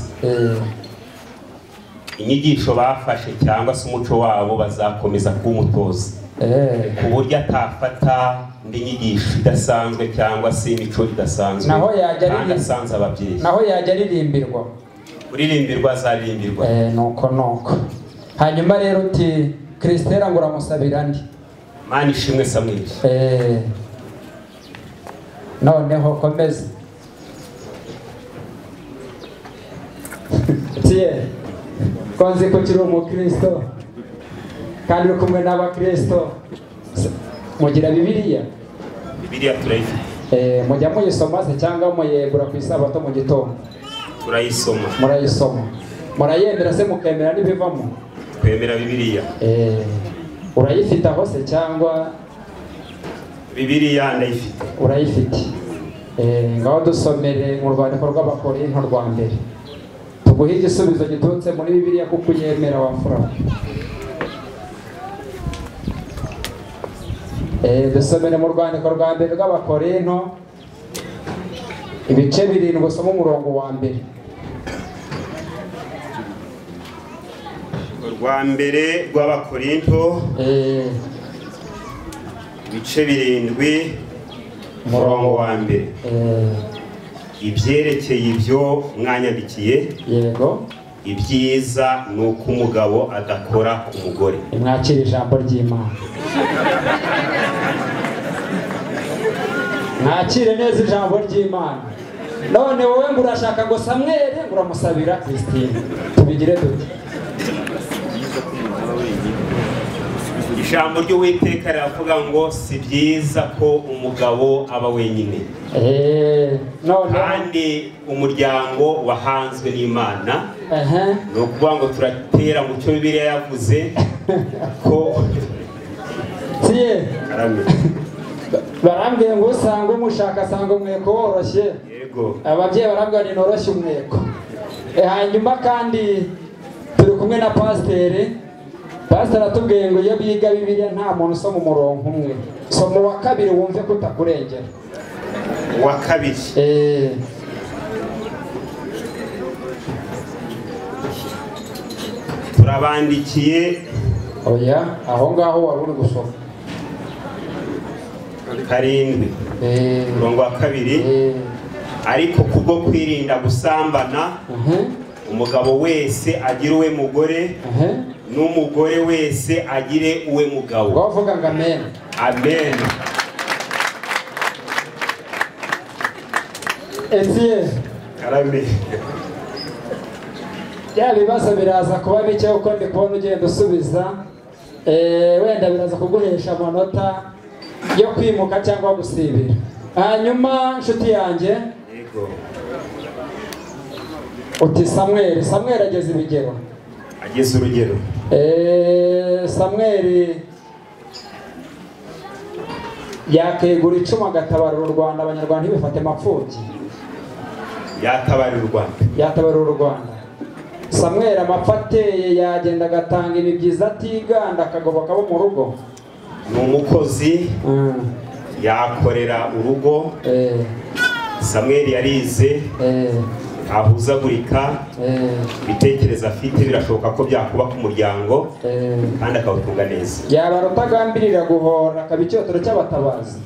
inyigisho bafashe cyangwa se umuco wabo bazakomeza kuwumutoza, ku buryo atafata indi nyigisho idasanzwe cyangwa se imico idasanzwe. Naho yajya asanze ababyeyi, naho yajya aririmbirwa, kuririmbirwa azaririmbirwa. Nuko nuko. Hanyuma rero uti Christelle ngo uramusabira ndi? Mana ishimwe Samuel. Noneho komeza. Tiye, konzi ko kiri umukristo kandi uri kumwe n'abakristo, mugira Bibiliya? Bibiliya turayifite. Mujya muyisoma se cyangwa muyegura ku isabato mu gitondo? Turayisoma. Murayisoma. Murayemera se mukemera n'ibivamo? Twemera Bibiliya. Urayifite aho se cyangwa? Bibiliya ndayifite. Urayifite. Ngaho dusomere mu rwandiko rw'Abakorinto rwa mbere. Tuguhe igisubizo giturutse muri Bibiliya kuko uyemera wamfura. Dusomere mu rwandiko rwa mbere rw'Abakorinto ibice 7 usoma umurongo wa mbere. Rwa mbere rw'Abakorinto ibice 7 umurongo wa mbere. Ibyerekeye ibyo mwanyandikiye. Yego. Ibyiza ni uko umugabo adakora ku mugore. Mwakire ijambo ry'Imana. Mwakire neza ijambo ry'Imana. None wowe ngo urashaka ngo Samuel ngo uramusabira Christine. Tubigire dute? Ijambo ry'Uwiteka riravuga ngo si byiza ko umugabo aba wenyine. None kandi umuryango wahanzwe n'Imana. Ni ukuvuga ngo turatera mu cyo Bibiliya yavuze ko tiye. Barambwiye ngo usanga umushaka asanga umweko woroshye. Yego. Ababyeyi barambwira ni noroshye umweko. Hanyuma kandi turi kumwe na pasiteri. Pasiteri atubwiye ngo iyo biga Bibiliya nta muntu usoma umurongo umwe. Soma uwa kabiri wumve ko utakurengera. Uwa kabiri. Turabandikiye. Oya, aho ngaho wari uri gusoma. 7 umurongo wa 2. Ariko kubwo kwirinda gusambana, umugabo wese agire uwe mugore, n'umugore wese agire uwe mugabo. Wavuga ngo amen. Amen. Etienne. Karame. Bya bibazo biraza kuba bike kuko ndi kubona ugenda usubiza, wenda biraza kuguhesha amanota yo kwimuka cyangwa gusibira. Hanyuma nshuti yanjye, yego, uti Samuel, Samuel ageze ibigero, ageze urugero. Samuel yakegura icumu agatabarura u Rwanda, abanyarwanda ntibifate mapfubyi. Yatabarira u Rwanda, yatabarura u Rwanda. Samuel amapfa ateye yagenda agatanga imibyizi atiganda akagoboka abo mu rugo. Ni umukozi, yakorera urugo. Samuel yarize, ahuzagurika, ibitekerezo afite birashoboka ko byakubaka umuryango kandi akawutunga neza. Yaba rutagambirira guhora akaba icyotero cy'abatabazi,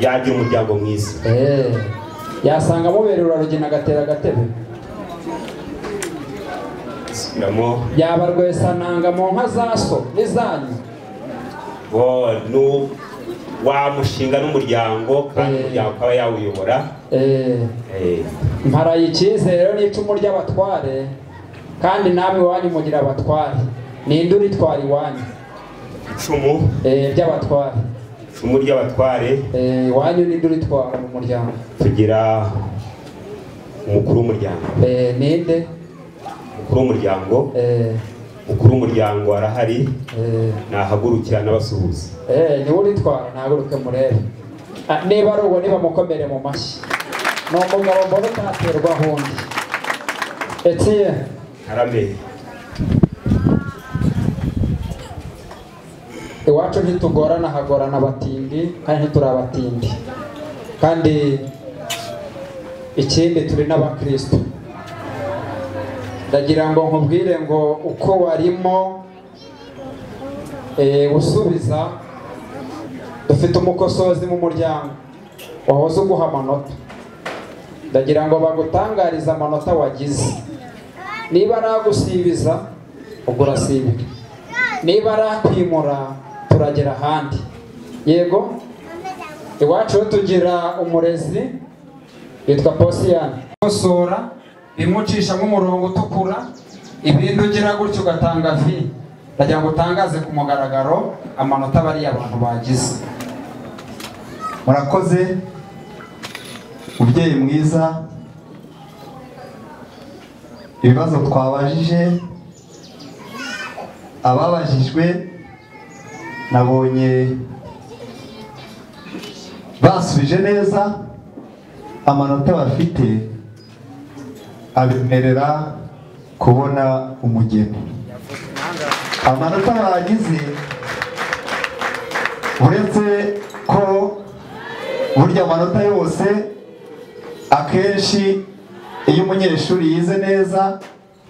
yagira umuryango mwiza. Yasanga amuberera rugina agatera agatebe. Yaba rwesananga mu nka za so n'izanyu. Wamushinga n'umuryango kandi umuryango ukaba yawuyobora. Mparaye icyizere n'icumu ry'abatware, kandi namwe iwanyu mugira abatware. Ninde uritwara iwanyu? Icumu ry'abatware. Icumu ry'abatware iwanyu ninde uritwara mu muryango? Tugira umukuru w'umuryango. Ninde? Umukuru w'umuryango. Umukuru w'umuryango arahari, nahagurukira n'abasuhuza. Niwe uritwara, nahaguruke murebe. Niba ari uwo niba mukomere mu mashyi. Ni umugabo mbona utaterwa ahundi. Etienne. Karame. Iwacu ntitugorana, hagorana abatindi, kandi ntituri abatindi. Kandi ikindi turi n'abakristo. Ndagira ngo nkubwire ngo uko warimo usubiza, dufite umukosozi mu muryango wahoze uguha amanota. Ndagira ngo bagutangarize amanota wagize. Niba aragusibiza ubwo urasibira, niba arakwimura turagera ahandi. Yego, iwacu tugira umurezi yitwa Posiyani. Kosora bimucisha nk'umurongo utukura, ibindi ugira gutyo ugatanga vi. Ndagira ngo utangaze ku mugaragaro amanota bariya abantu bagize. Murakoze mubyeyi mwiza. Ibibazo twabajije, ababajijwe nabonye basubije neza. Amanota bafite abemerera kubona umugeni. Amanota bagize, uretse ko burya amanota yose akenshi iyo umunyeshuri yize neza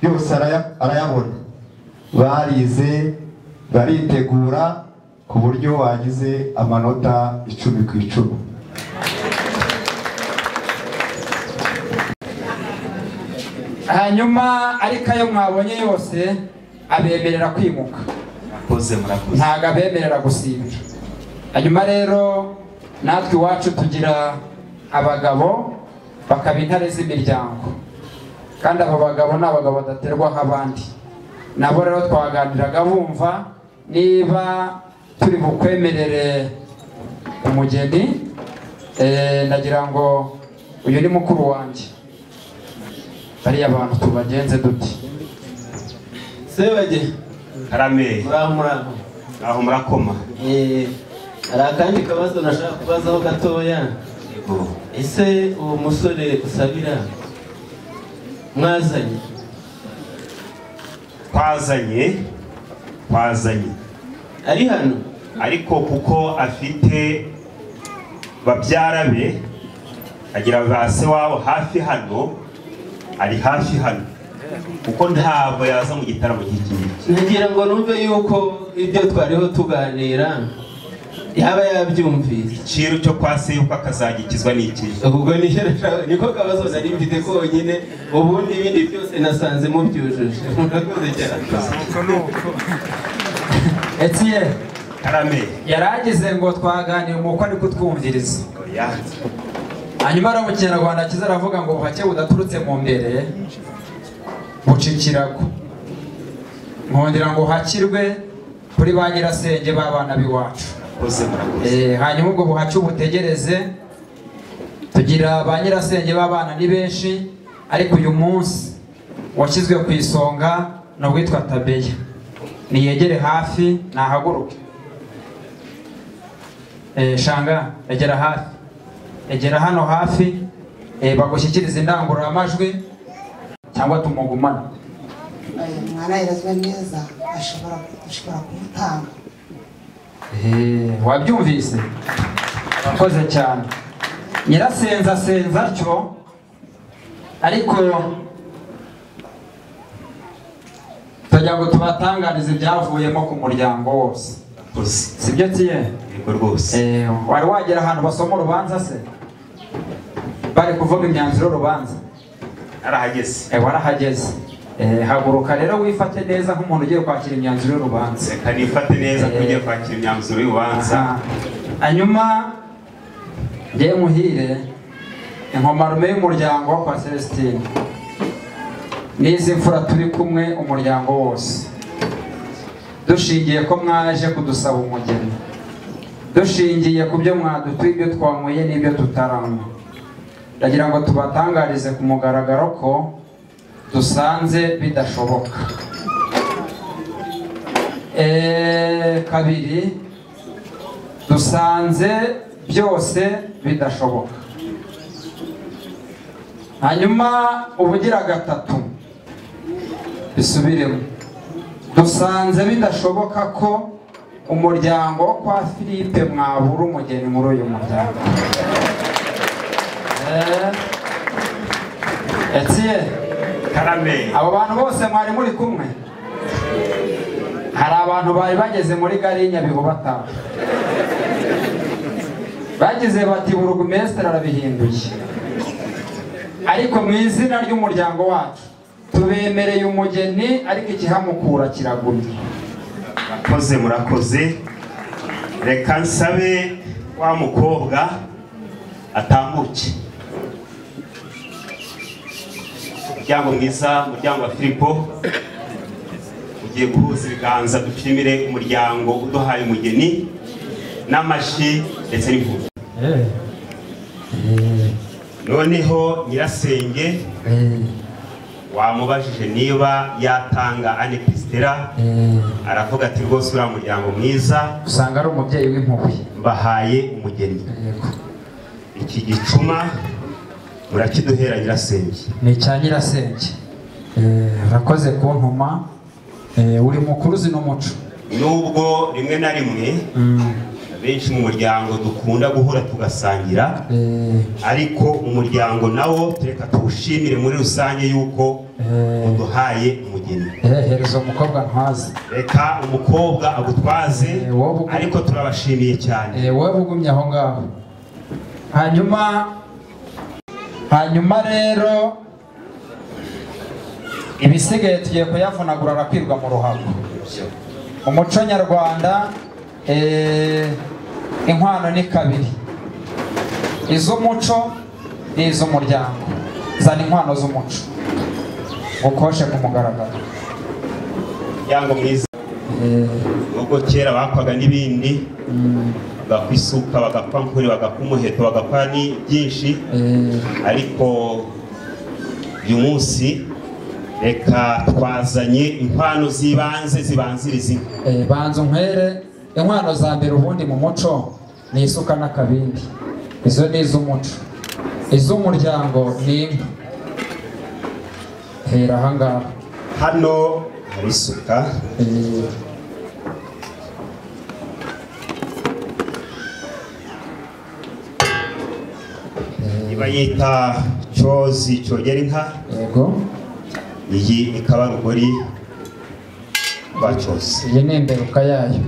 yose arayabona. Barize baritegura ku buryo wagize amanota 10 ku 10. Hanyuma ariko ayo mwabonye yose abemerera kwimuka. Murakoze, murakoze. Ntago abemerera gusibira. Hanyuma rero natwe iwacu tugira abagabo bakaba intare z'imiryango, kandi abo bagabo ni abagabo badaterwaho abandi. Nabo rero twaganiraga bumva niba turi bukwemerere umugeni. Ndagira ngo uyu ni mukuru wanjye, bariya abantu tubagenze duti. Sebage. Karame. Muraho. Aho murakoma. Hari akandi kabazo nashaka kubazaho gatoya. Ese uwo musore usabira mwazanye? Twazanye ari hano, ariko kuko afite babyara be, agira ba se wabo hafi hano, ari hafi hano, kuko ntabwo yaza mu gitaramo cy'iki. Nagira ngo numve yuko ibyo twariho tuganira Yaba yabyumvise. Icyiru cyo kwa se yuko akazagikizwa n'iki? Ubwo niko kabazo nari mfite konyine, ubundi ibindi byose nasanze mubyujuje. Murakoze cyane. Etienne Karame yaragize ngo twaganire umuko ari kutwumviriza. Hanyuma ari mu Kinyarwanda kiza aravuga ngo buhake budaturutse mu mbere bucikirago. Nkongera ngo hakirwe kuri ba nyirasenge b'abana b'iwacu. Hanyuma ubwo buhake ubutegereze, tugira ba nyirasenge b'abana ni benshi, ariko uyu munsi washyizwe ku isonga ni uwitwa Tabeya. Niyegere hafi nahaguruke. Shanga egera hafi, egera hano hafi, bagushyikiriza indangururamajwi cyangwa tumugumane. Umwana yarezwe neza ashobora kumutanga. Wabyumvise? Urakoze cyane. Nyirasenza asenza atyo, ariko tugira ngo tubatangarize ibyavuyemo ku muryango wose. Sibyo tiye? Yego rwose. Wari wagera ahantu basoma urubanza se? Bari kuvuga imyanzuro y'urubanza. Narahageze. Warahageze. Haguruka rero wifate neza nk'umuntu ugiye kwakira imyanzuro y'urubanza. Reka nifate neza kugiye kwakira imyanzuro y'urubanza. Hanyuma ngiye muhire inkomarume y'umuryango kwa Celestine. N'izi mfura turi kumwe umuryango wose. Dushingiye ko mwaje kudusaba umugeni, dushingiye ku byo mwadutuye, ibyo twanyweye n'ibyo tutaranywa, ndagira ngo tubatangarize ku mugaragaro ko dusanze bidashoboka. Kabiri, dusanze byose bidashoboka. Hanyuma ubugira gatatu bisubiremo, dusanze bidashoboka ko umuryango kwa Philippe mwabura umugeni muri uyu muryango. Etienne Karame, abo bantu bose mwari muri kumwe? Hari abantu bari bageze muri gare y'Inyabihu bataha, bagize bati burugumesitiri arabihinduye, ariko mu izina ry'umuryango wacu tubemereye umugeni, ariko ikihamukura kiragumye. Murakoze, murakoze. Reka nsabe wa mukobwa atambuke. Muryango mwiza, muryango wa Filipo, ugiye guhuza ibiganza dushimire umuryango uduhaye umugeni n'amashi ndetse n'impundu. Noneho nyirasenge wamubajije niba yatanga Anne Christella, aravuga ati rwose uriya muryango mwiza usanga ari umubyeyi w'impuhwe, mbahaye umugeni. Iki gicuma murakiduhera nyirasenge. Ni icya nyirasenge. Urakoze kuntuma, uri mukuru uzi n'umuco. Nubwo rimwe na rimwe benshi mu muryango dukunda guhura tugasangira, ariko umuryango nawo tureka tuwushimire muri rusange yuko uduhaye umugeni. Hereza umukobwa ntwaze. Reka umukobwa agutwaze, ariko turabashimiye cyane. Wowe ugumye aho ngaho. Hanyuma rero ibisigaye tugiye kuyavunagura arakwirwa mu ruhago. Umuco nyarwanda inkwano ni kabiri, iz'umuco n'iz'umuryango. Zana inkwano z'umuco ukoshe ku mugaragaro. Muryango mwiza, ubwo kera bakwaga n'ibindi, bagakwa isuka, bagakwa nkuri, bagakwa umuheto, bagakwa ni byinshi, ariko uyu munsi reka twazanye inkwano z'ibanze zibanziriza inka. Banza unkwere inkwano za mbere ubundi mu muco ni isuka n'akabindi, izo ni iz'umuco. Iz'umuryango ni inka. Hera aha ngaha. Hano hari isuka. Iba yita cyozi cyogera inka. Yego. Iyi ikaba rugori rwa cyozi. Iyi ni imberuka yayo.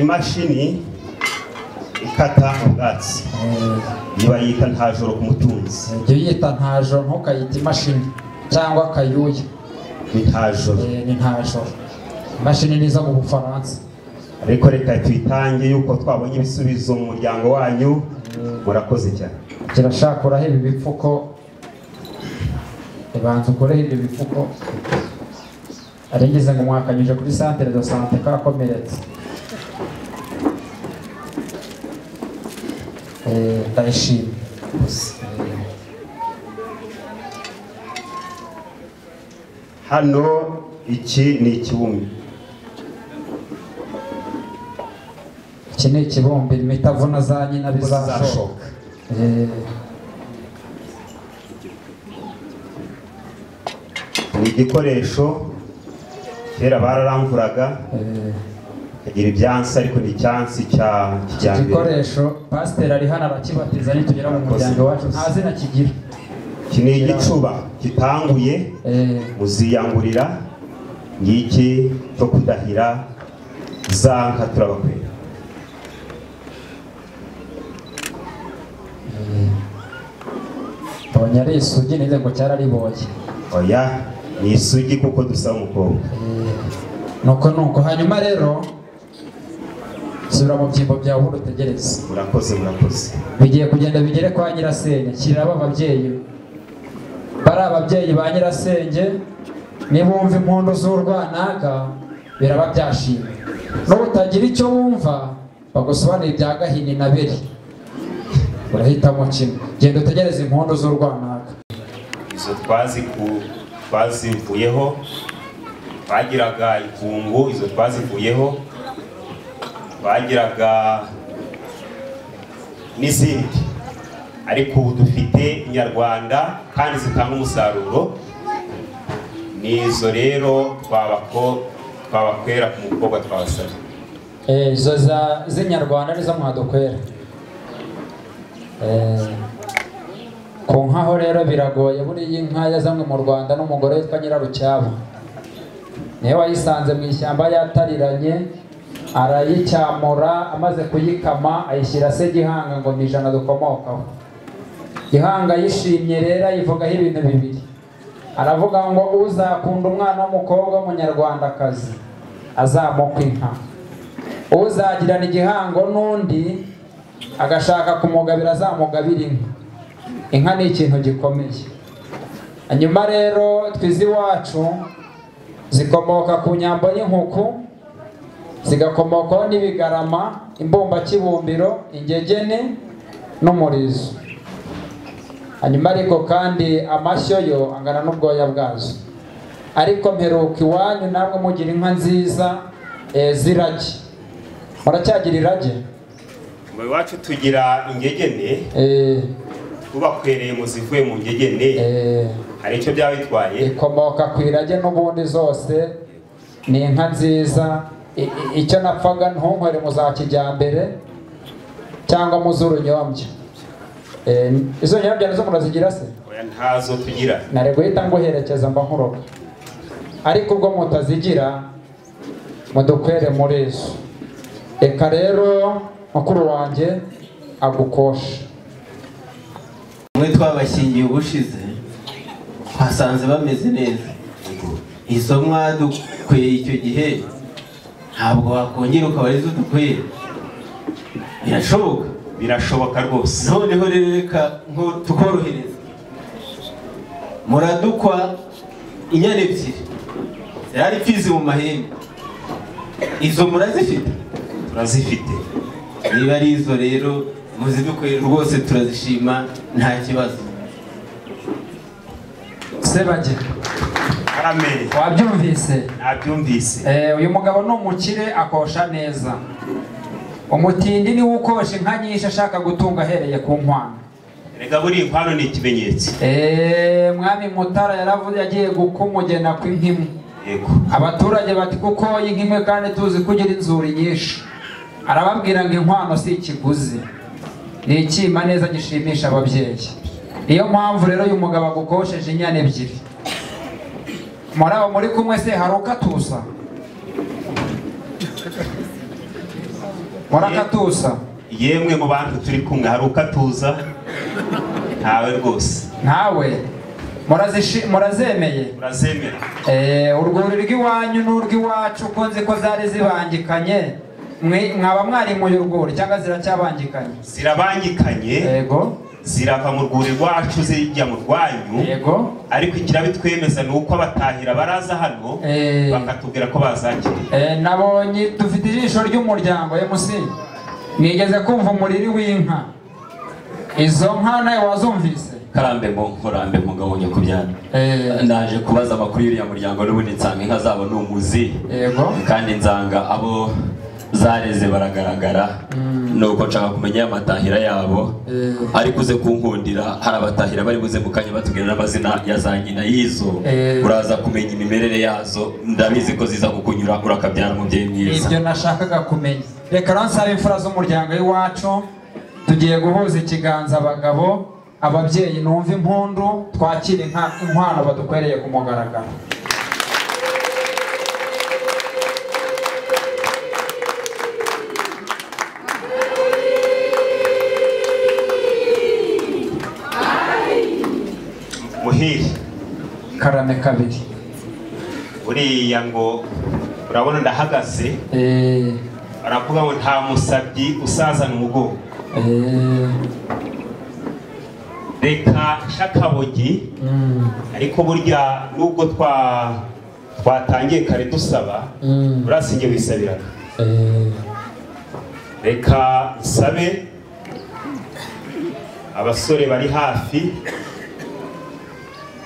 Imashini ikata ubwatsi niba yita ntajoro ku mutunzi. Jya uyita ntajoro, ntukayita imashini cyangwa kayuya. Ni ntajoro. Ni ntajoro. Imashini niza mu Bufaransa. Ariko reka tuyitange yuko twabonye ibisubizo mu muryango wanyu. Murakoze cyane. Kirashakuraho ibi bipfuko, ibanza ukureho ibi bipfuko. Arengeze ngo mwakanyuje kuri centre de santé kakomeretse. Ndayishimye. Hano iki ni ikibumbe. Iki ni ikibumbe imitavuna za nyina bizashoka. Ni igikoresho kera bararamvuraga kagira ibyansi, ariko ni icyansi cya kijyambere. Igikoresho pasiteri ari hano arakibatiza nitugera mu muryango wacu nta zina kigira. Iki ni igicuba gitanguye, muziyangurira. Ngiki cyo kudahira za nka turabakwera. Mbonye ari isugi nize ngo cyarariboye. Oya, ni isugi kuko dusaba umukobwa. Nuko nuko hanyuma rero subira mu byimbo byawe urutegereze. Murakoze, murakoze. Bigiye kugenda bigere kwa nyirasenge. Kiraba ababyeyi. Bari ababyeyi ba nyirasenge nibumva impundu z'urwanaka biraba byashimwe. N'ubutagira icyo wumva bagusobanurira ibya Gahini na Beri. Urahitamo kimwe. Genda utegereze impundu z'urwanaka. Izo twazivuyeho, twagiraga ikungu, izo twazivuyeho, twagiraga n'izindi, ariko ubu dufite inyarwanda kandi zitanga umusaruro. Nizo rero twabakwera ku mukobwa twabasabye. Izo z'inyarwanda nizo mwadukwera. Ku nkaho rero biragoye, buriya inka yazanywe mu Rwanda n'umugore witwa Nyirarucyaba. Niwe wayisanze mu ishyamba yatariranye, arayicyamura, amaze kuyikama ayishyira se Gihanga ngo ni 100 dukomokaho. Gihanga yishimye rero ayivugaho ibintu bibiri. Aravuga ngo uzakunda umwana w'umukobwa w'umunyarwandakazi azamukwa inka, uzagirana igihango n'undi agashaka kumugabira azamugabira inka. Inka ni ikintu gikomeye. Hanyuma rero twizi iwacu zikomoka ku nyambo y'inkuku, zigakomokaho n'ibigarama, imbumbakibumbiro, ingegene n'umurizo. Hanyuma ariko kandi amashyo yo angana n'ubwoya bwazo. Ariko mperuka iwanyu namwe mugira inka nziza z'irage. Muracyagira irage? Mu iwacu tugira ingegene. Ubakwereye muzivuye mu ngegene. Hari icyo byaba bitwaye? Ikomoka ku irage n'ubundi zose ni inka nziza. Icyo napfaga ntunkwere mu za kijyambere cyangwa mu z'urunyombya. Izo nyombya nazo murazigira se? Oya, ntazo tugira. Nari guhita nguherekeza mba nkuroga. Ariko ubwo mutazigira mudukwere muri izo. Reka rero mukuru wanjye agukosha. Mwe twabashyingiye ubushize twasanze bameze neza. Izo mwadukweye icyo gihe ntabwo wakongera ukaba arizo dukweye. Birashoboka? Birashoboka rwose. Noneho rero reka tukorohereza. Muradukwa inyana ebyiri zirari imfizi mu mahembe. Izo murazifite? Turazifite. Niba ari izo rero muzidukweye rwose turazishima nta kibazo. Sebage. Amen. Wabyumvise? Nabyumvise. Uyu mugabo ni umukire akosha neza. Umutindi ni ukosha inka nyinshi ashaka gutunga ahereye ku nkwano. Erega buri inkwano ni ikimenyetso. Mwami Mutara yaravuze yagiye gukumugena kw'inkimwe. Yego. Abaturage bati kuko inkimwe kandi tuzi kugira inzuri nyinshi. Arababwira ngo inkwano si ikiguzi, ni ikima neza gishimisha ababyeyi. Iyo mpamvu rero uyu mugabo agukosheje inyana ebyiri. Muri abo muri kumwe se hari ukatusa? Murakatusa. Yemwe mu bantu turi kumwe hari ukatuza? Ntawe rwose. Ntawe. Murazemeye? Murazemera. Urwuri rw'iwanyu n'urw'iwacu ko nzi ko zari zibangikanye, mwaba mwarimuye urwuri cyangwa ziracyabangikanye? Zirabangikanye. Yego. Zirava mu rwuri rwacu zijya mu rwanyu. Yego. Ariko ikirabitwemeza ni uko abatahira baraza hano bakatubwira ko bazakiriye. Nabonye dufite ijisho ry'umuryango MC. Mwigeze kumva umuriri w'inka? Izo nka nawe wazumvise? Karambe mu nkorambe mugabo nyakubyana. Ndaje kubaza amakuru y'uriya muryango n'ubundi nsanga inka zabo ni umuzi. Yego. Kandi nzanga abo zareze baragaragara. Nuko nshaka kumenya amatahira yabo. Ariko uze kunkundira hari abatahira bari buze mukanya batubwira n'amazina ya za nyina yizo. Uraza kumenya imimerere yazo, ndabizi ko ziza kukunyura urakabyara umubyeyi mwiza. Ibyo nashakaga kumenya. Reka ransabe imfura z'umuryango w'iwacu, tugiye guhuza ikiganza abagabo, ababyeyi numva impundu, twakire inkwano badukwereye ku mugaragaro. Muhire. Karame kabiri. Uriya ngo urabona ndahagaze. Baravuga ngo nta musabyi usazana umugongo. Reka shakabogi. Ariko burya nubwo twatangiye kare dusaba, urasinge wisabiraga. Reka nsabe abasore bari hafi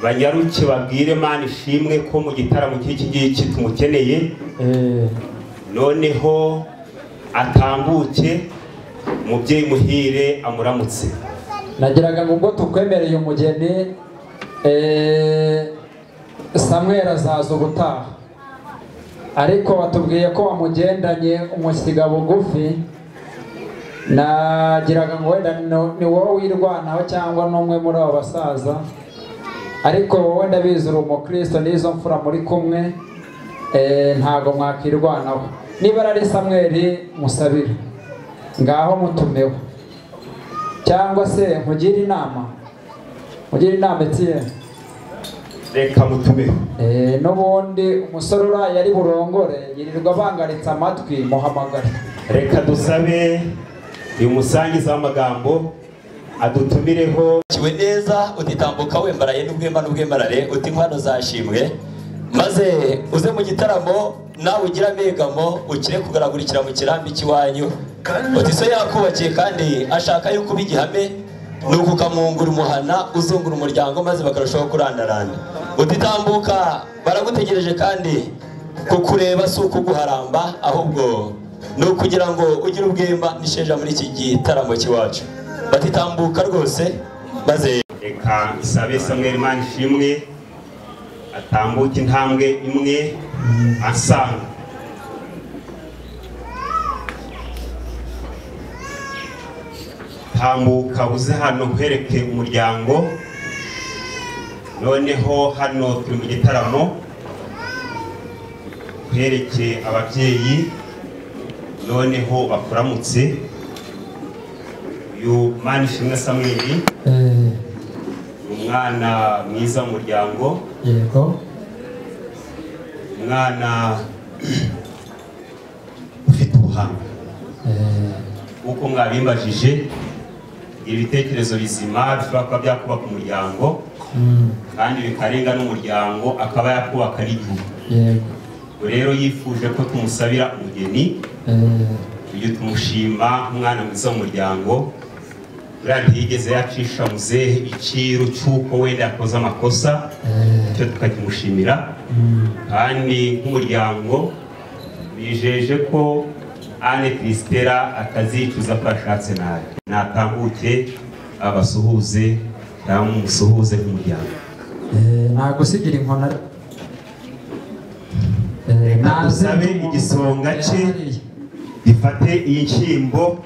banyaruke babwire Mana ishimwe ko mu gitaramo cy'iki ngiki tumukeneye. Noneho atambuke umubyeyi Muhire amuramutse. Nagiraga ngo ubwo tukwemereye umugeni Samuel azaza ubutaha, ariko batubwiye ko wamugendanye umusiga bugufi. Nagiraga ngo wenda ni wowe wirwanaho cyangwa n'umwe muri abo basaza, ariko wowe ndabizi uri umukristo n'izo mfura muri kumwe, ntago mwakirwanaho. Niba ari Samuel musabire ngaho mutumeho, cyangwa se nkugire inama, Etienne. Reka mutumeho. N'ubundi umusore uraye ari burongore yirirwa bangaritse amatwi, muhamagare. Reka dusabe uyu musangiza w'amagambo adutumireho. Kiwe neza utitambuka wembaraye n'ubwemba n'ubwembarare, uti inkwano zashimwe, maze uze mu gitaramo nawe ugira amegamo ukire kugaragurikira mu kirambi cy'iwanyu. Uti so yakubakiye kandi ashaka yuko uba igihame, nuko ukamwungura umuhana uzungura umuryango maze bakarushaho kurandaranda. Utitambuka baragutegereje kandi kukureba si ukuguharamba, ahubwo ni ukugira ngo ugire ubwemba n'isheja muri iki gitaramo cy'iwacu. Batitambuka rwose maze. Reka nsabe Samuel Manishimwe atambuke intambwe imwe asanga. Tambuka uze hano nkwereke umuryango. Noneho hano turi mu gitaramo, nkwereke ababyeyi, noneho bakuramutse. Uyu Manishimwe Samuel umwana mwiza mu muryango. Yego. Umwana ufite ubuhanga. Uko mwabimbajije ibitekerezo bizima bishobora kuba byakubaka umuryango kandi bikarenga n'umuryango akaba yakubaka n'igihugu. Yego. Rero yifuje ko tumusabira umugeni, tujye tumushima nk'umwana mwiza w'umuryango. Buriya ntiyigeze yacisha muzehe icyiru cy'uko wenda yakoze amakosa, icyo tukakimushimira. Kandi nk'umuryango bijeje ko Anne Christella atazicuza ko ashatse nabi. Natambuke abasuhuze cyangwa umusuhuze nk'umuryango. Nagusigira inkona. Nasabe igisonga cye gifate iyi nshyimbo.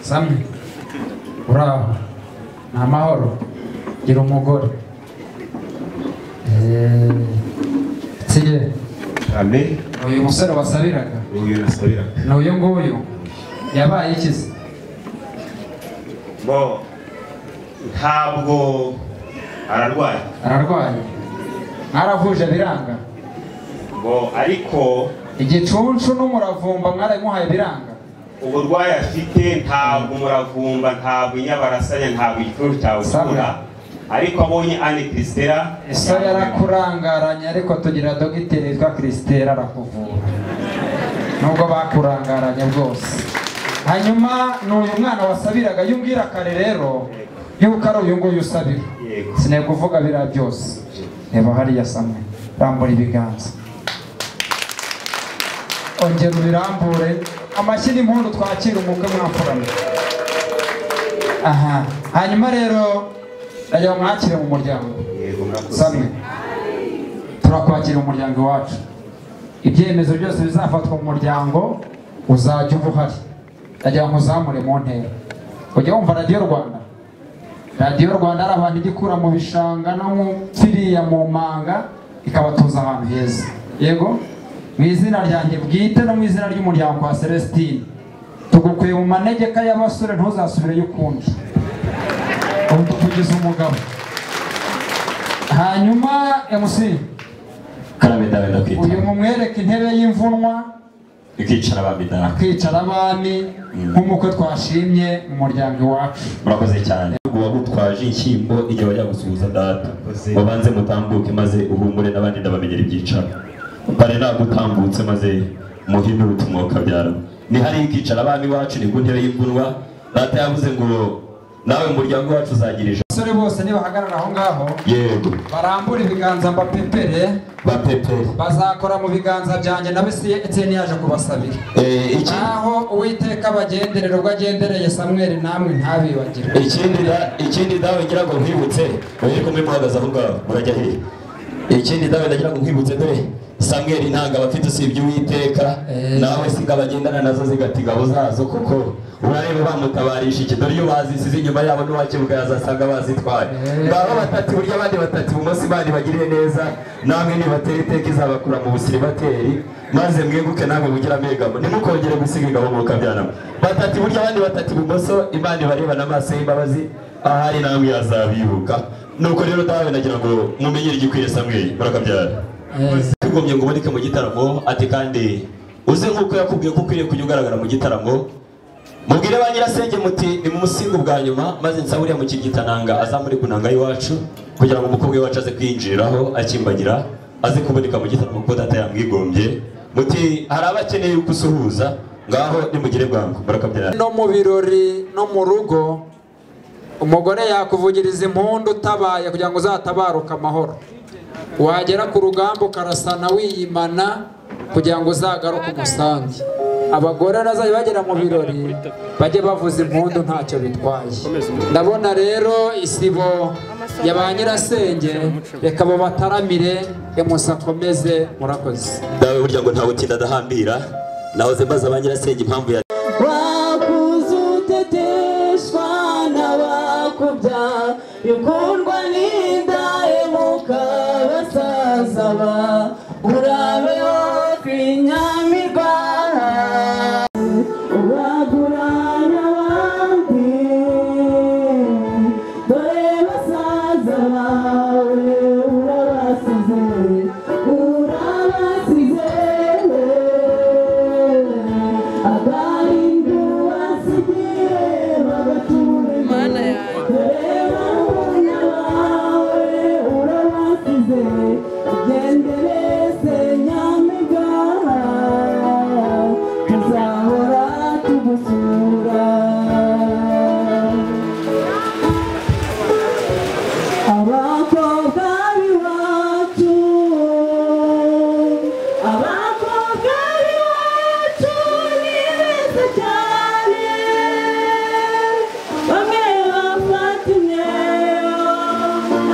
Samwe uraho ni amahoro, gira umugore. Siye. Amen. Uyu musore wasabiraga? Uyu nasabiraga. Ni uyu nguyu. Yabaye ikize. Bo ntabwo ararwaye. Ararwaye. Mwaravuje biranga. Bo ariko igicuncu n'umuravumba mwaramuhaye biranga. Uburwayi afite ntabwo umuravumba, ntabwo inyabarasanya, ntabwo igicuncu cyawukura. Ariko abonye Anne Christella eso yarakurangaranye, ariko tugira dogiteri witwa Christella arakuvura nubwo bakurangaranye bwose. Hanyuma n'uyu mwana wasabiraga yumbwira kare rero yuko ari uyu nguyu usabira, sinari kuvuga biriya byose. Reba hariya Samwe, rambura ibiganza, ongera ubirambure, amashyi n'impundu twakira umukwe mwamfuranye. Aha, hanyuma rero ndagira ngo mwakire mu muryango. Samwe, turakwakira mu muryango wacu. Ibyemezo byose bizafatwa mu muryango uzajya uba uhari. Ndagira ngo uzamure mu ntera. Ujya wumva Radiyo Rwanda? Radiyo Rwanda ari abantu igikura mu bishanga no mu pfiriya mu manga ikabatuza ahantu heza. Yego, mu izina ryanjye bwite no mu izina ry'umuryango wa Celestine, tugukuye mu manegeka y'abasore, ntuzasubireyo ukundi. Ubu tukugize umugabo. Hanyuma MC Karame dawe ndakwita. Uyu mumwereke intebe y'imvunwa ikicara abami dawe. Akicara abami nk'umukwe twashimye mu muryango iwacu. Murakoze cyane. Wagutwaje inshyimbo igihe wajya gusuhuza data. Wabanze mutambuke maze uhumure n'abandi ndabamenyera ibyicaro. Bare nagutambutse maze muhindure utumwoka byaro. Ni hari ikicara abami wacu ni ku ntebe y'imvunwa. Data yavuze ngo nawe muryango wacu uzagira ijambo. Abasore bose nibahagarara aho ngaho, yego, barambura ibiganza mbapepere, bapepere, bazakora mu biganza byanjye nawe si Etienne yaje kubasabira. Aho Uwiteka bagenderera ubwo agendereye Samweli namwe ntabibagirwe. Ikindi dawe ngira ngo nkwibutse, oye ko muhagaze aho ngaho murajya hehe? Ikindi dawe ndagira ngo nkwibutse, dore Samweli ntanga abafite usibye Uwiteka, nawe siga bagendana nazo zigatigabo zazo, kuko urareba bamutabarisha iki, dore iyo bazisize inyuma yabo n'uwakebuka yazasanga bazitwaye. Ngaho batatu burya abandi batatu ibumoso Imana ibagirire neza, namwe nibatera iteka izabakura mu busiribateri, maze mweguke namwe mugira amegamo, ntimukongere gusiga ingabo mu kabyaramo. Batatu burya abandi batatu ibumoso Imana ibarebana amaso y'imbabazi, ahari namwe yazabibuka. Nuko rero dawe nagira ngo mumenyere igikwiye Samweli murakabyara. Tugomye ngo uboneke mu gitaramo, ati kandi uze nk'uko yakubwiye ko ukwiriye kujya ugaragara mu gitaramo. Mubwire ba nyirasenge muti ni mu musingo bwa nyuma, maze nsaburiya mu kigitananga azamuri kunanga iwacu kugira ngo umukobwa wacu aze kwinjiraho akimbagira, aze kuboneka mu gitaramo kuko data yamwigombye. Muti hari abakeneye gusuhuza, ngaho nimugire bwangu murakabyara. No mu birori no mu rugo umugore yakuvugiriza impundu utabaye kugira ngo uzatabaruka amahoro. Wagera ku rugamba ukarasana wiyimana kugira ngo uzagaruke umusange. Abagore nazajya bagera mu birori bajye bavuza impundu ntacyo bitwaye. Ndabona rero isibo ya ba nyirasenge, reka babataramire emusa akomeze. Murakoze. Dawe burya ngo ntawe utinda adahambira, nahoze mbaza ba nyirasenge impamvu ya wakuzuteteshwa n'abakubya ikundwa n'indahemuka basazaba urabeho kwinyamirwa ubagurana abandi dore basaza bawe urabasize urabasize agahinda ubasigiye bagature dore barumuna bawe urabasize ugendereze nyamibwa tuzahora tugusura. Abakobwa b'iwacu, abakobwa b'iwacu ni beza cyane, bamwe bafata imyeyo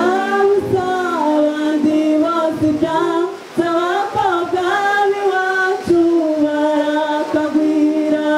abusa abandi bose ibyatsi. Abakobwa b'iwacu barakagwira.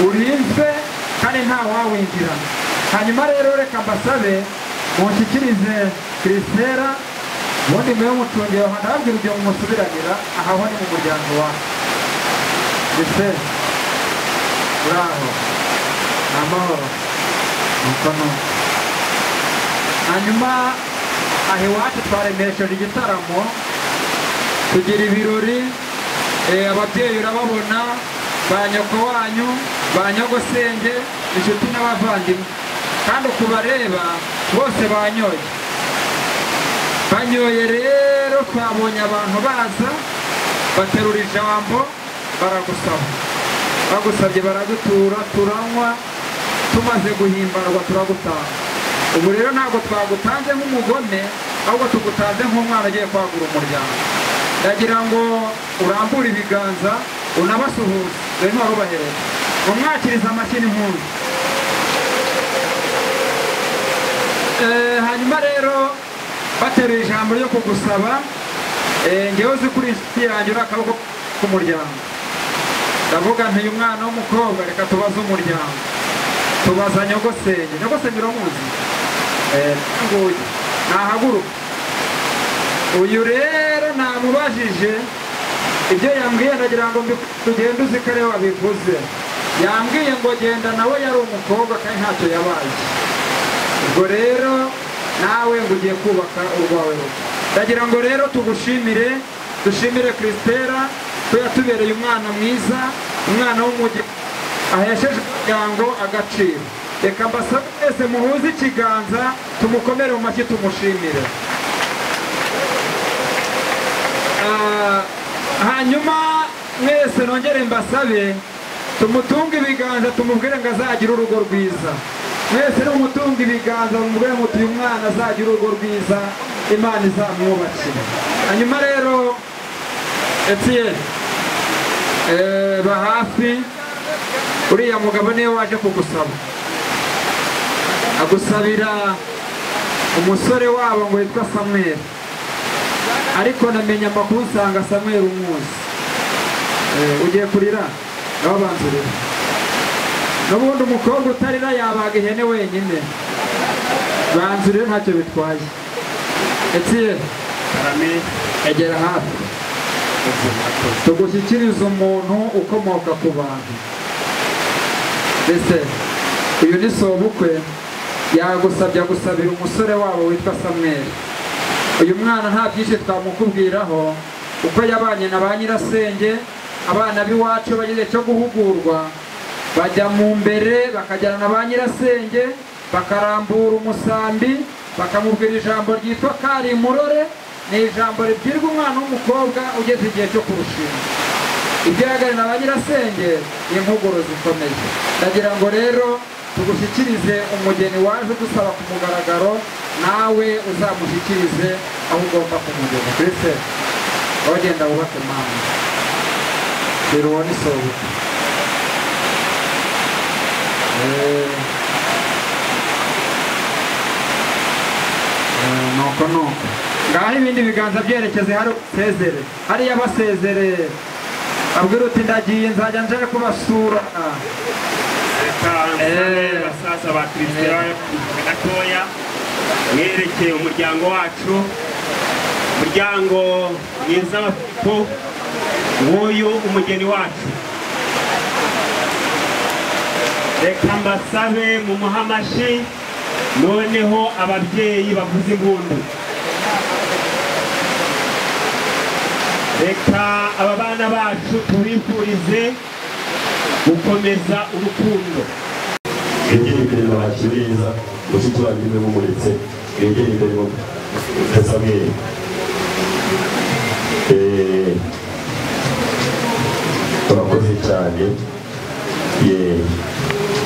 Urinzwe kandi nta wawinjira. Hanyuma rero reka mbasabe munshyikirize Christella, ubundi mwe mucungiye aho ndababwira ibyo mumusubiranira, aha ho ni mu muryango wa Christella. Uraho ni amahoro nuko nuko. Hanyuma aha iwacu twaremesheje igitaramo, tugira ibirori, ababyeyi urababona, ba nyoko wanyu, ba nyogosenge, inshuti n'abavandimwe, kandi ukubareba bose banyoye. Banyoye rero twabonye abantu baza baterura ijambo baragusaba, bagusabye baragutura, turanywa, tumaze guhimbarwa turagutanga. Ubu rero ntabwo twagutanze nk'umugome, ahubwo tugutanze nk'umwana ugiye kwagura umuryango. Ndagira ngo urambure ibiganza unabasuhuze, dore ntiwarubahereza, umwakiriza amashyi n'impundu. Hanyuma rero bateruye ijambo ryo kugusaba, ngewe uzi kuri inshuti yanjye uri akaboko k'umuryango, ndavuga nti uyu mwana w'umukobwa reka tubaze umuryango. Tubaza nyogosenge. Nyogosenge uramuzi? Nguyu nahaguruka. Uyu rero namubajije ibyo yambwiye, ndagira ngo tugende uzi ko ariwe wabivuze. Yambwiye ngo genda nawe yari umukobwa kandi ntacyo yabaye. Ubwo rero nawe ngo ugiye kubaka urwawe rugo. Ndagira ngo rero tugushimire, dushimire Christella ko yatubereye umwana mwiza, umwana w'umugi ahesheje umuryango agaciro. Reka mbasabe mwese muhuze ikiganza, tumukomere mu mashyi, tumushimire. Hanyuma mwese nongere mbasabe tumutunge ibiganza, tumubwire ngo azagira urugo rwiza. Mwese numutunge ibiganza mumubwire muti uyu mwana azagira urugo rwiza, Imana izamwubakira. Hanyuma rero Etienne, ba hafi uriya mugabo niwe waje kugusaba, agusabira umusore wabo ngo yitwa Samuel, ariko namenya amakuru nsanga Samuel umuzi. Ugiye kurira nababanzurira, n'ubundi umukobwa utarira yabaga ihene wenyine. Banzurire ntacyo bitwaye. Etienne, egera hafi. Tugushyikiriza umuntu ukomoka ku bantu. Mbese uyu ni sobukwe yagusabye gusabira umusore wabo witwa Samuel. Uyu mwana nta byinshi twamukubwiraho uko yabanye na ba nyirasenge. Abana b'iwacu bageze cyo guhugurwa bajya mu mbere bakajyana na ba nyirasenge bakarambura umusambi bakamubwira ijambo ryitwa karimurore. Ni ijambo ribwirwa umwana w'umukobwa ugeze igihe cyo kurushinga. Ibyo yaganira na ba nyirasenge ni impuguro zikomeye. Ndagira ngo rero tugushyikirize umugeni waje dusaba ku mugaragaro, nawe uzamushyikirize aho ugomba kumugeza. Kristo wagenda wubake mama. Rero ni sobuka. Nuko nuko ngaho ibindi biganza byerekeze hari sezere hariya basezere abwira uti ndagiye nzajya nje kubasura. Basaza ba Christian gatoya mwerekeye umuryango wacu, umuryango mwiza wa Filipo, nguyu umugeni wacu. Reka mbasabe mumuhe amashyi, noneho ababyeyi bavuze impundu. Reka aba bana bacu tubifurize gukomeza urukundo. Mwegere imbere babakire neza, mushiki wanjye umwe mumuretse, mwegere imbere Samuel. Turakoze cyane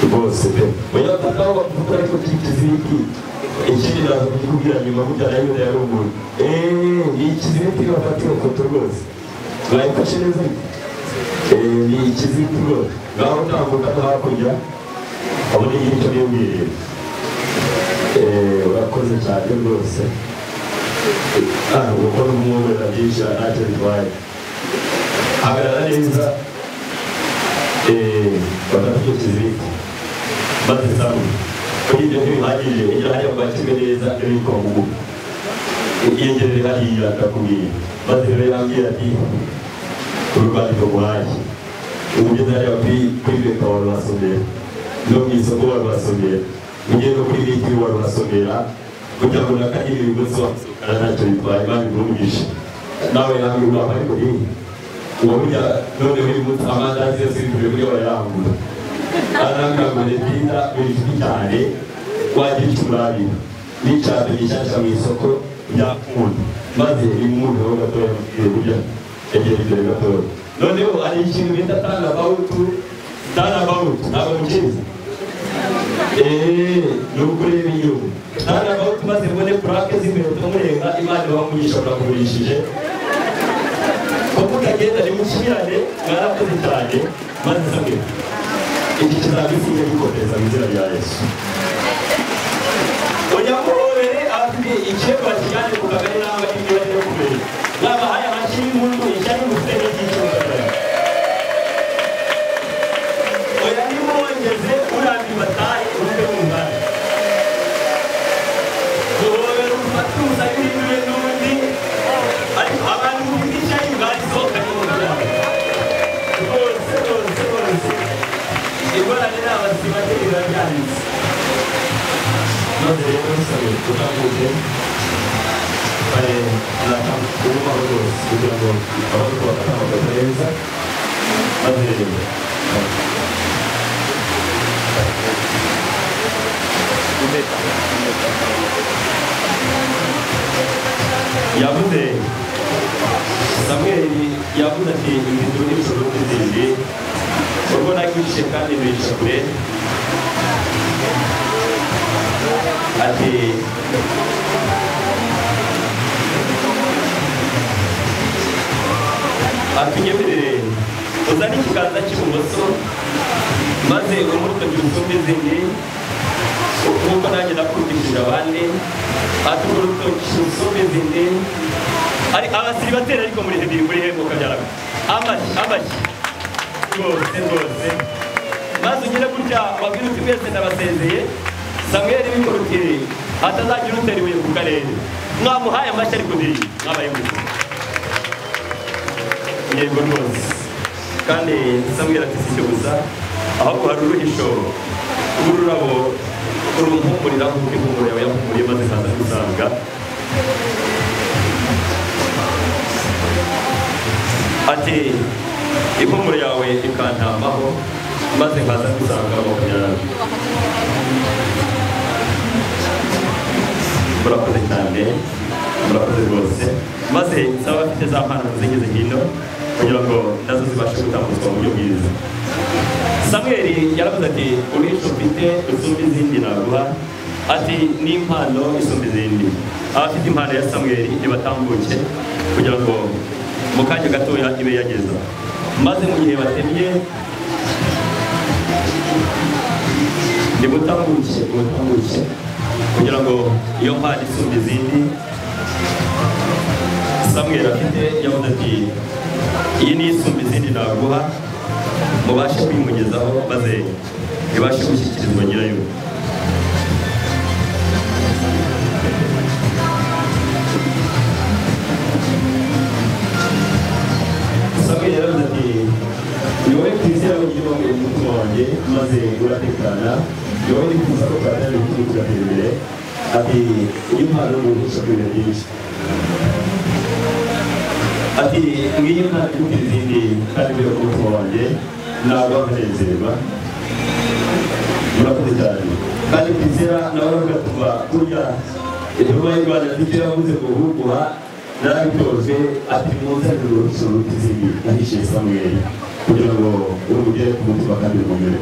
rwose pe. Oya aho bavuga ariko kikiziriki ikindi ndaza kukikubwira nyuma burya nayo yari umuntu. Ni ikiziriki bafatiwe foto rwose. Mwayifashe neza? Ni ikiziriki rwose. Ngaho tambuka no hakurya abone icyo nibwiriye. Urakoze cyane rwose. Gukora umwuga byinshi ntacyo bitwaye. Hagarara neza. Bafata icyo kiziriki maze samu kuri ibyo ntibihagije, igira hariya bakirwe neza ibikwa mu iyengerere hariya ndakubwiye. Maze rero yambwira ati urwandiko nguhaye ugeze hariya kuri beka warubasomera, no mu isoko warubasomera, ugeze no kuri litiro warubasomera, kugira ngo nakagire uyu munsi wasohokana ntacyo bitwaye. Imana iguhe nawe yambwira urwapa ariko uwo burya noneho uyu munsi amandazi yose uri kurya barayangura. Arambwira ngo ni byiza uri inshuti cyane wagira icyo urabira n'icyapa gishyashya mu isoko byakunda. Maze nimuheho gatoya mubwire burya egera imbere gatoya. Noneho hari ikintu bita tanabawutu. Tanabawutu ntabwo mukizi? Ni ukureba inyuma. Tanabawutu maze mbone purake z'inkweto murenga. Imana ibamugisha murakugurishije. Ko mutagenda nimusubirane, mwarakoze cyane. Maze Samuel iki kizabisinya gikomeza mu izina rya Yesu. Onyamuhobere afite ikirego bakijyane ku kagari n'aho ibyo barimo kumenya. Mwabahaye amashyi y'impundu, ishyari mufite n'ibyiciro. Oya nimwongeze urambi batahe uruve mu nganda. Duhobere ufate umusabire n'undi, ariko abantu mufite ishyari mwarisohokanye mu nganda. Rwose rwose rwose. Ingorane ni abazima biba byanditse. Maze rero sabe tutambuke bare ugumaho rwose kugira ngo abone uko bafata amafoto neza. Maze rero yavuze Samuel yavuze ati imviro n'ibisoro n'izindi urwo nakwishe kandi birisha kure. Ati atunyemerere uzane ikiganza cy'ibumoso maze umurutoki usumbe izindi nk'uko nanjye nakurutishije abandi. Ati urutoki usumbe izindi. Abasiribateri ariko muri hebiri muri hebo kabyara amashyi amashyi rwose rwose. Maze ugire gutya wabwira uti mwese ndabasezeye. Samuel bikora uti atazagira utera ibuye ku karere. Mwamuhaye amashyi ariko ndiri mwabaye gutya. Yego rwose. Kandi Samweli ati si icyo gusa, ahubwo hari uruhisho rw'ururabo rumpumurira nk'uko impumuro yawe yampumuriye maze nkaza gusanga. Ati impumuro yawe ikantambaho maze nkaza gusanga 20. Murakoze cyane, murakoze rwose. Maze nsaba abafite za mpano zigeze hino kugira ngo nazo zibashe gutambutswa mu buryo bwiza. Samweli yaravuze ati uruhisho mfite usumba izindi naguha, ati ni impano isumba izindi. Abafite impano ya Samweli nibatambuke kugira ngo mu kanya gatoya ibe yageza. Maze mu gihe batemye nimutambuke, mutambuke kugira ngo iyo mpano isumba izindi Samweli afite yavuze ati iyi ni isumba izindi naguha, mubashe kuyimugezaho maze ibashe gushyikirizwa nyirayo. Samweli yaravuze ati ni wowe twizera wenyine wambaye umutima wanjye maze uratekana, ni wowe nifuza ko twaganira igihugu tugatera imbere. Ati iyi mpano ni uruhushya rw'ibintu byinshi. Ati ngiyi mpano iruta izindi kandi mbere ku mutima wanjye ntabwo nkanezerwa. Murakoze cyane. Kandi twizera nawe aravuga kurya intumwa y'u Rwanda nicyo yavuze ngo huguha narabitojwe. Ati munzanire uruhushya ruruta izindi nahishiye Samweli kugira ngo urugere ku mutima kandi rumumere.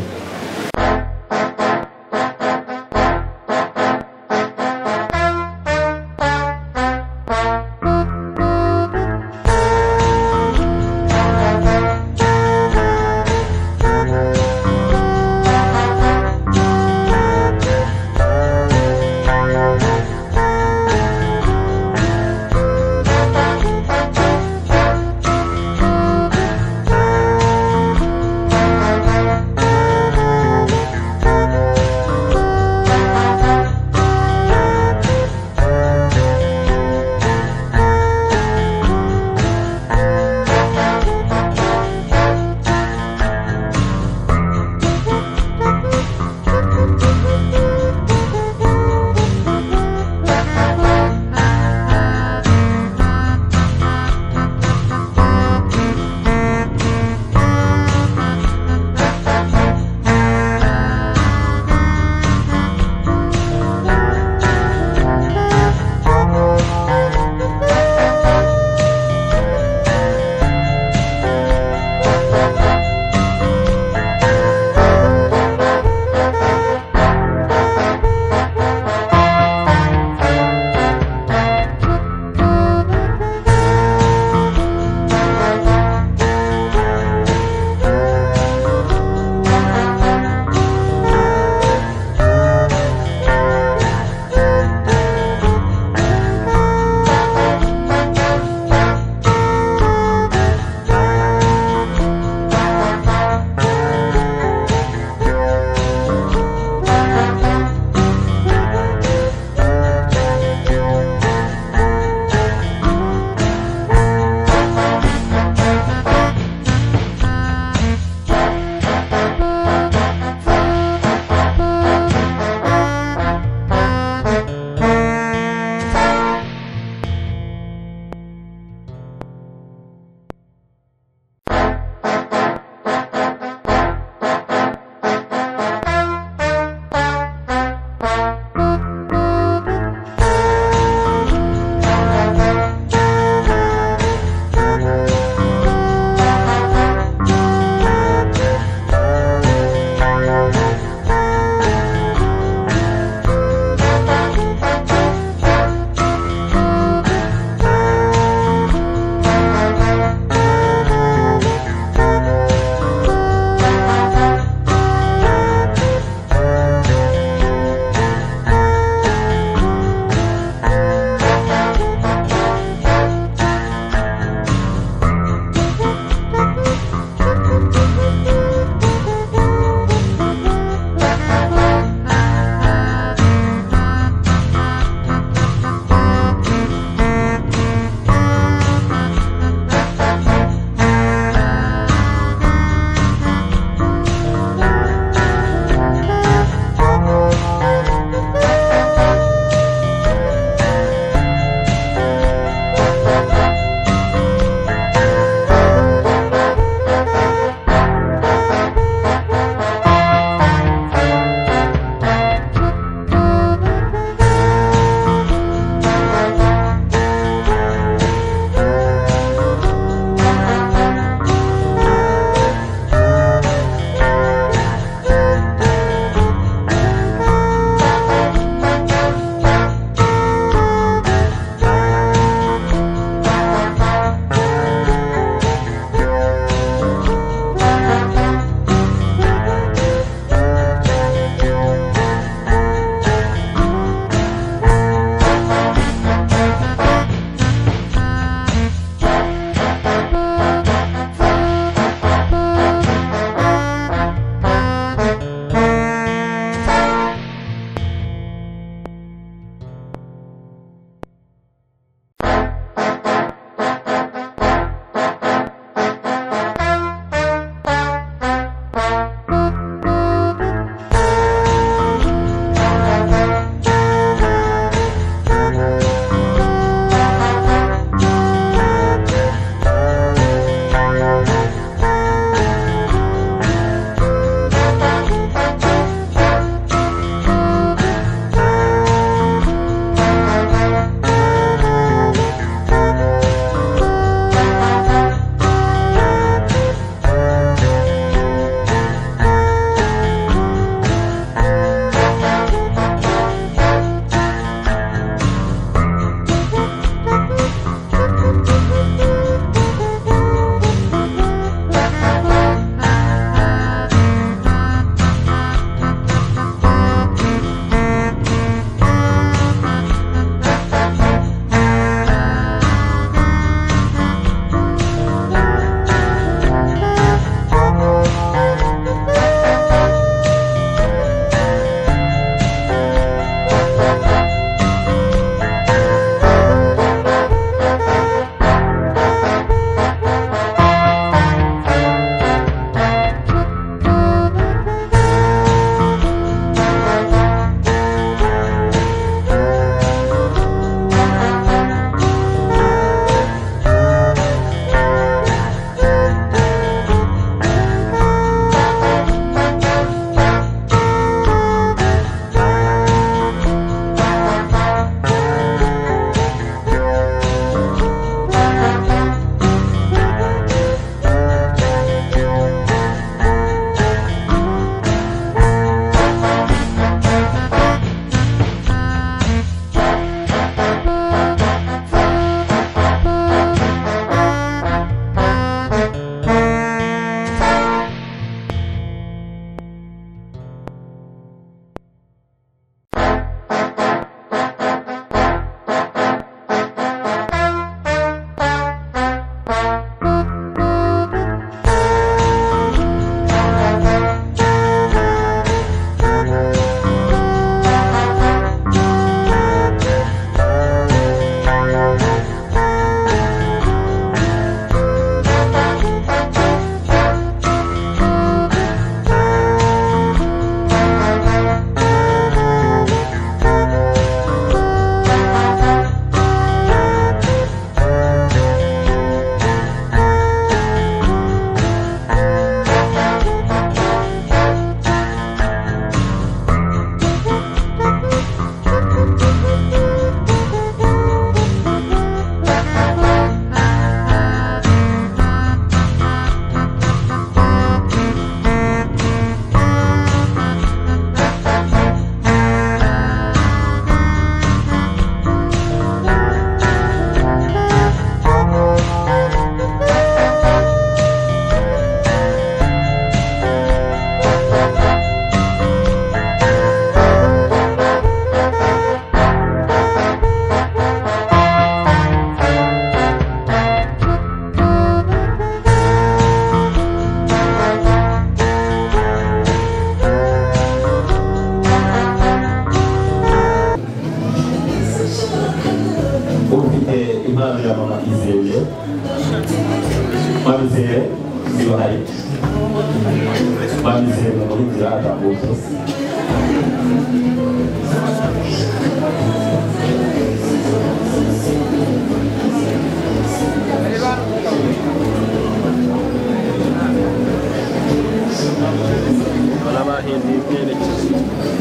Bamizero bamuhe atambuke.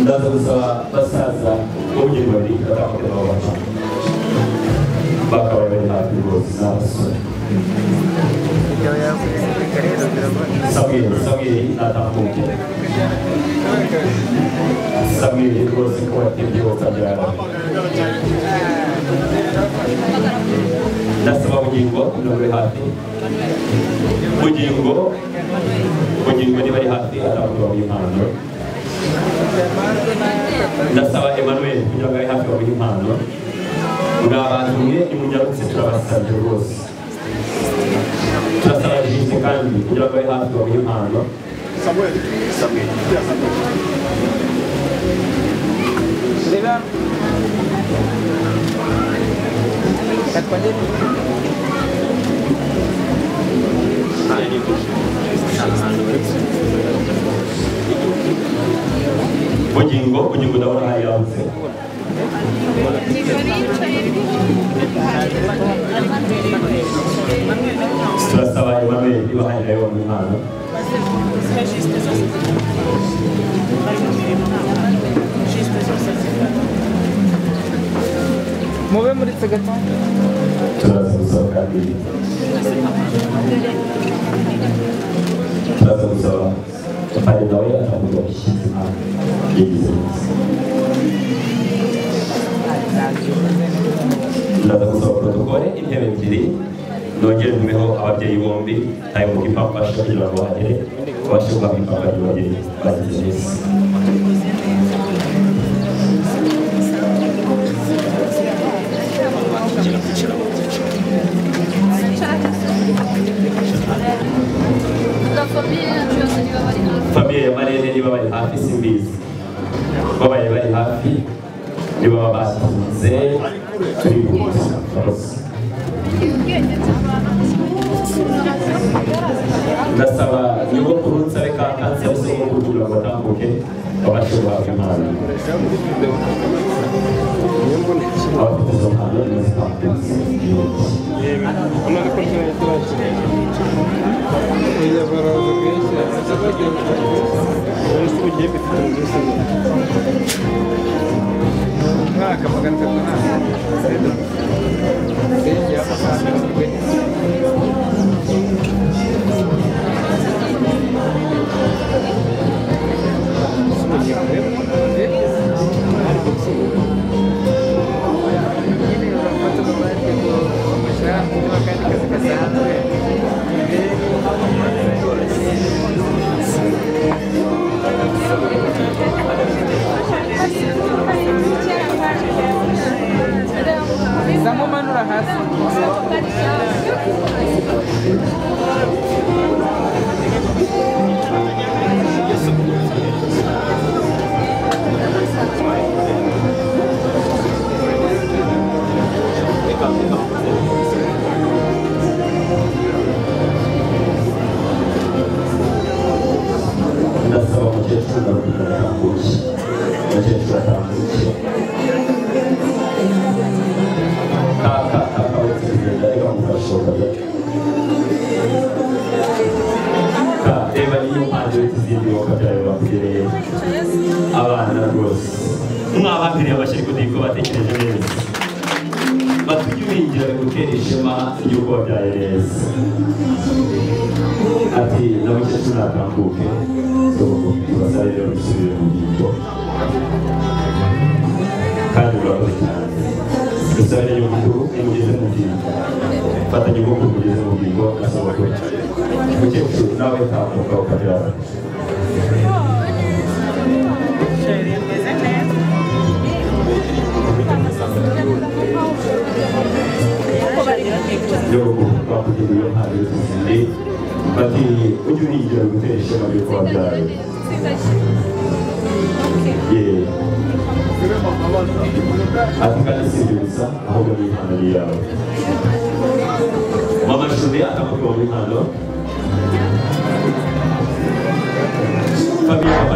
Ndaza gusaba basaza b'ubugeni babiri batambuke nabo baca bakaba bari hafi rwose n'abasore. Samweli natambuke. Samweli rwose ko watebye ukabyara. Ndasaba Bugingo kugira ngo ube hafi. Bugingo niba ari hafi atambuke bamuhe impano. Ndasaba Emmanuel kugira ngo abe hafi bamuhe impano. Mwa bantu mwe nimunyarutse turabasabye rwose. Turasaba Jise kandi kugira ngo abe hafi bamuhe impano. Samuel. Bugingo ndabona hari yavutse. Turasaba Emmanuel niba hari nawe bamuha impano. Mube muri gato. Turaza gusaba kandi turaza gusaba Padiri nawe atambuka gushyitsa impano yagize neza. Ndaza gusaba protokole intebe ebyiri nongere ntumeho ababyeyi bombi nawe mu ipapa kugira ngo bahagere babashe guhabwa ipapa ry'ababyeyi bagize neza. Famiye ya Marene niba bari hafi simbizi, babaye bari hafi niba babatinze turihuta. Ndasaba nyogokuru nsabe kaka nsabe sogokuru kugira ngo batambuke babashe guhabwa impano. Abafite izo mpano nibazitambuke. Ndasaba umukecuru nawe kugira ngo atambuke. Umukecuru atambuke. Kaka kaka uretse kugenda reka mufashe ka reba niyo mpande y'izindi bakabyara bakugereye abana rwose. Mwabapiriye abashyari ko batekereje neza. Batujye ubingira bigutera ishema ry'uko wabyaye neza. Ati na mukecuru natambuke tubasabe rero dusubire mu ngingo kandi murakoze cyane. Dusabe nyogokuru nimugeze mu ngingo, fata nyogokuru mugeze mu ngingo na sogokuru. Mukecuru nawe tambuka ukabyara. Nyogokuru bakugira iyo mpano y'izindi bati ujye uhingira bigutera ishema ry'uko wabyaye. Ati kandi si ibyo gusa ahubwo ni impano yawe. Mama Shumi atambuka mu impano. Famille papa.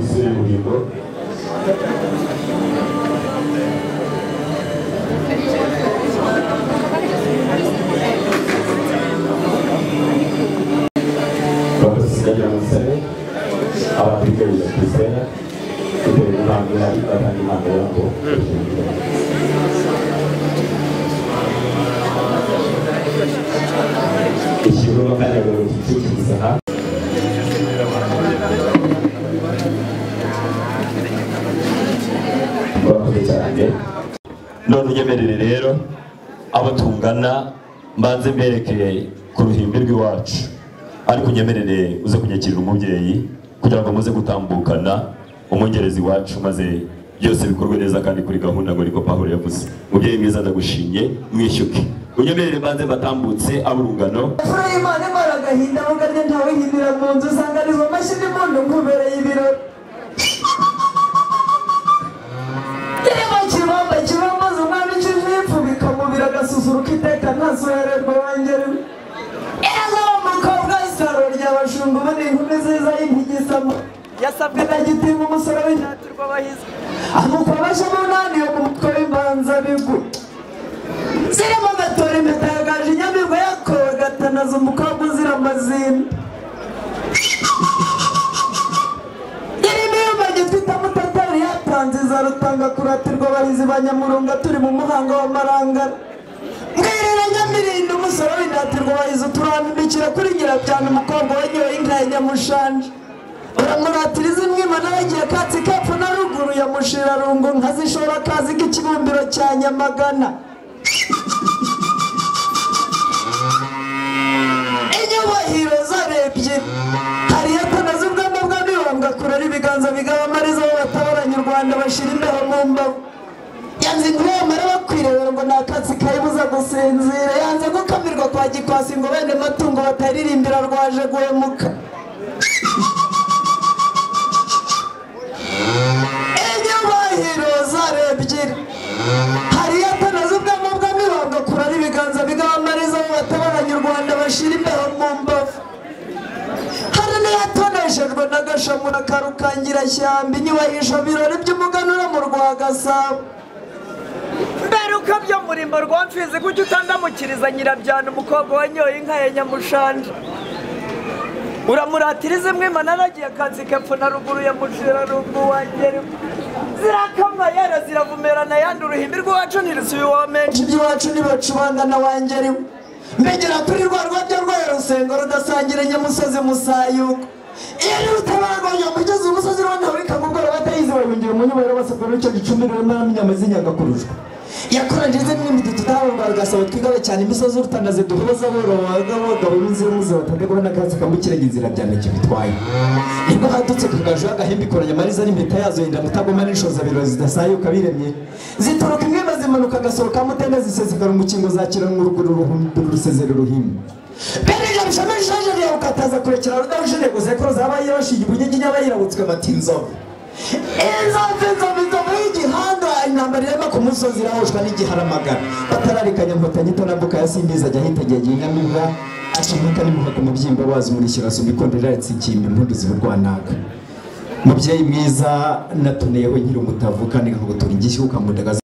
isura y'umuhigo. Murakoze, sinagira ngo nsabe abapiganira Christella bitewe n'impamvu ihari batanga impano yabo. Ikibuga kandi gikikiriza aha. Murakoze cyane. None unyemerere rero abo tungana mbanze mberekeye ku ruhimbi rw'iwacu, ariko unyemerere uze kunyakirira umubyeyi kugira ngo muze gutambukana umwongerezi wacu, maze byose bikorwe neza kandi kuri gahunda ngo niko Pawulo yavuze. Mubyeyi mwiza ndagushimye, mwishyuke. Unyemerere mbanze mbatambutse aburungano. Imfura y'Imana imara agahinda mugarye ntawe ihindira mu nzu usanganizwa amashyi n'impundu nkubereye ibirori. Irimo kibamba kibambaza umwami ukije ipfubika mubiri agasusuruka iteka ntasuhererwa wangeriwe. Eza umukobwa isaro ry'abashumba ubu ni inkumi nziza y'intigisamo yasabwe na Gitimba umusore w'indatirwa bahizi amukwa bashya munani yo mu mutwe w'imbanzabigwi. Zirimo gatora impeta yagaje inyamibwa yakowe gatanaza umukobwa uzira amazina. Irimo iyumba twita mutatari yatanze izarutanga kuratirwa abahizi ba Nyamurunga turi mu muhango wa Marangara. Mbwirira Nyamirinda umusore w'indatirwa abahizi uturambikira kuri Nyirabyana umukobwa wanyoye inka ya Nyamushanja. Uramuratiriza imwima n'abagiye katsi kepfo na ruguru ya Mushirarungu nkazishora kazi k'ikibumbiro cya Nyamagana. Inyubahiro zarebye hari yatanaze ubwama bwa Mibambwe akurara ibiganza bigaba amariza batabaranye u Rwanda bashira imbeho mu mbavu. Yanze inkuba bakwirebera ngo ni akatsi kayibuza gusinzira, yanze gukamirwa kwa Gikwasi ngo bene matungo bataririmbira rwaje guhemuka. Inyubahiro zarebye hari yatanaze ubwama bwa Mibambwe akurara ibiganza bigaba amariza batabaranye u Rwanda bashira imbeho mu mbavu. Hari n'iyatoneshejwe n'agashamura ka Rukangirashyamba inyubahisha birori by'umuganura mu rwa Gasabo. Mberuka byo murimbo rwa Mfizi kuki utandamukiriza Nyirabyana umukobwa wanyoye inka ya Nyamushanja. Uramuratiriza imwima naragiye akatsi kepfo na ruguru ya Mushirarungu wangeri. Zirakamwa yera ziravumerana yandi uruhimbi rw'iwacu ntirisubi wa menshi iby'iwacu ntibacubangana wangeri. Mbegera kuri rwa rwabyo rwayo rusengo rudasangira nyamusozi musayuko. Iyo ni rutabarwa nyamugezi umusozi rwantawurika ubwo batayizi babingira umunyubahiro basabwa n'icyo gicumbi rurimo inyama z'inyagakurujwe. Yakoranje n'imiti tutabarwa rugasaba twigabe cyane imisozi rutanaze duhuza borowaga abagabo b'inzira batange kubona akatsi kamukiraga inzira byane kibitwaye. Nibwo hadutse kugaju agahimbi koranya amariza n'impeta yazo yenda mutagoma n'ishoza birori zidasayuka biremye. Zituruka imwe zimanuka agasohoka mutende zisesekara umukingo zakira nk'uruguru ruhumbi rusezera uruhimbi. Bene bishaje ya ukataza kurekera rudahuje gusekuru zabaye bashingiye ubunyiginya bayirabutswe bati inzovu. Inzovu inzovu inzovu y'igihanga intambara irema ku musozi irahoshwa n'igiharamagara. Batararikanya inkotanyi itanambuka ya Simbizi ajya ahitegeye Inyamibwa ashimuka n'imuha ku mubyimba wazo umurishyira asumba ikondera yatsikimba impundu ziburwanaka. Mubyeyi mwiza natuneyeho nkiri umutavu kandi nkagutura ingishyi ukamundagaza.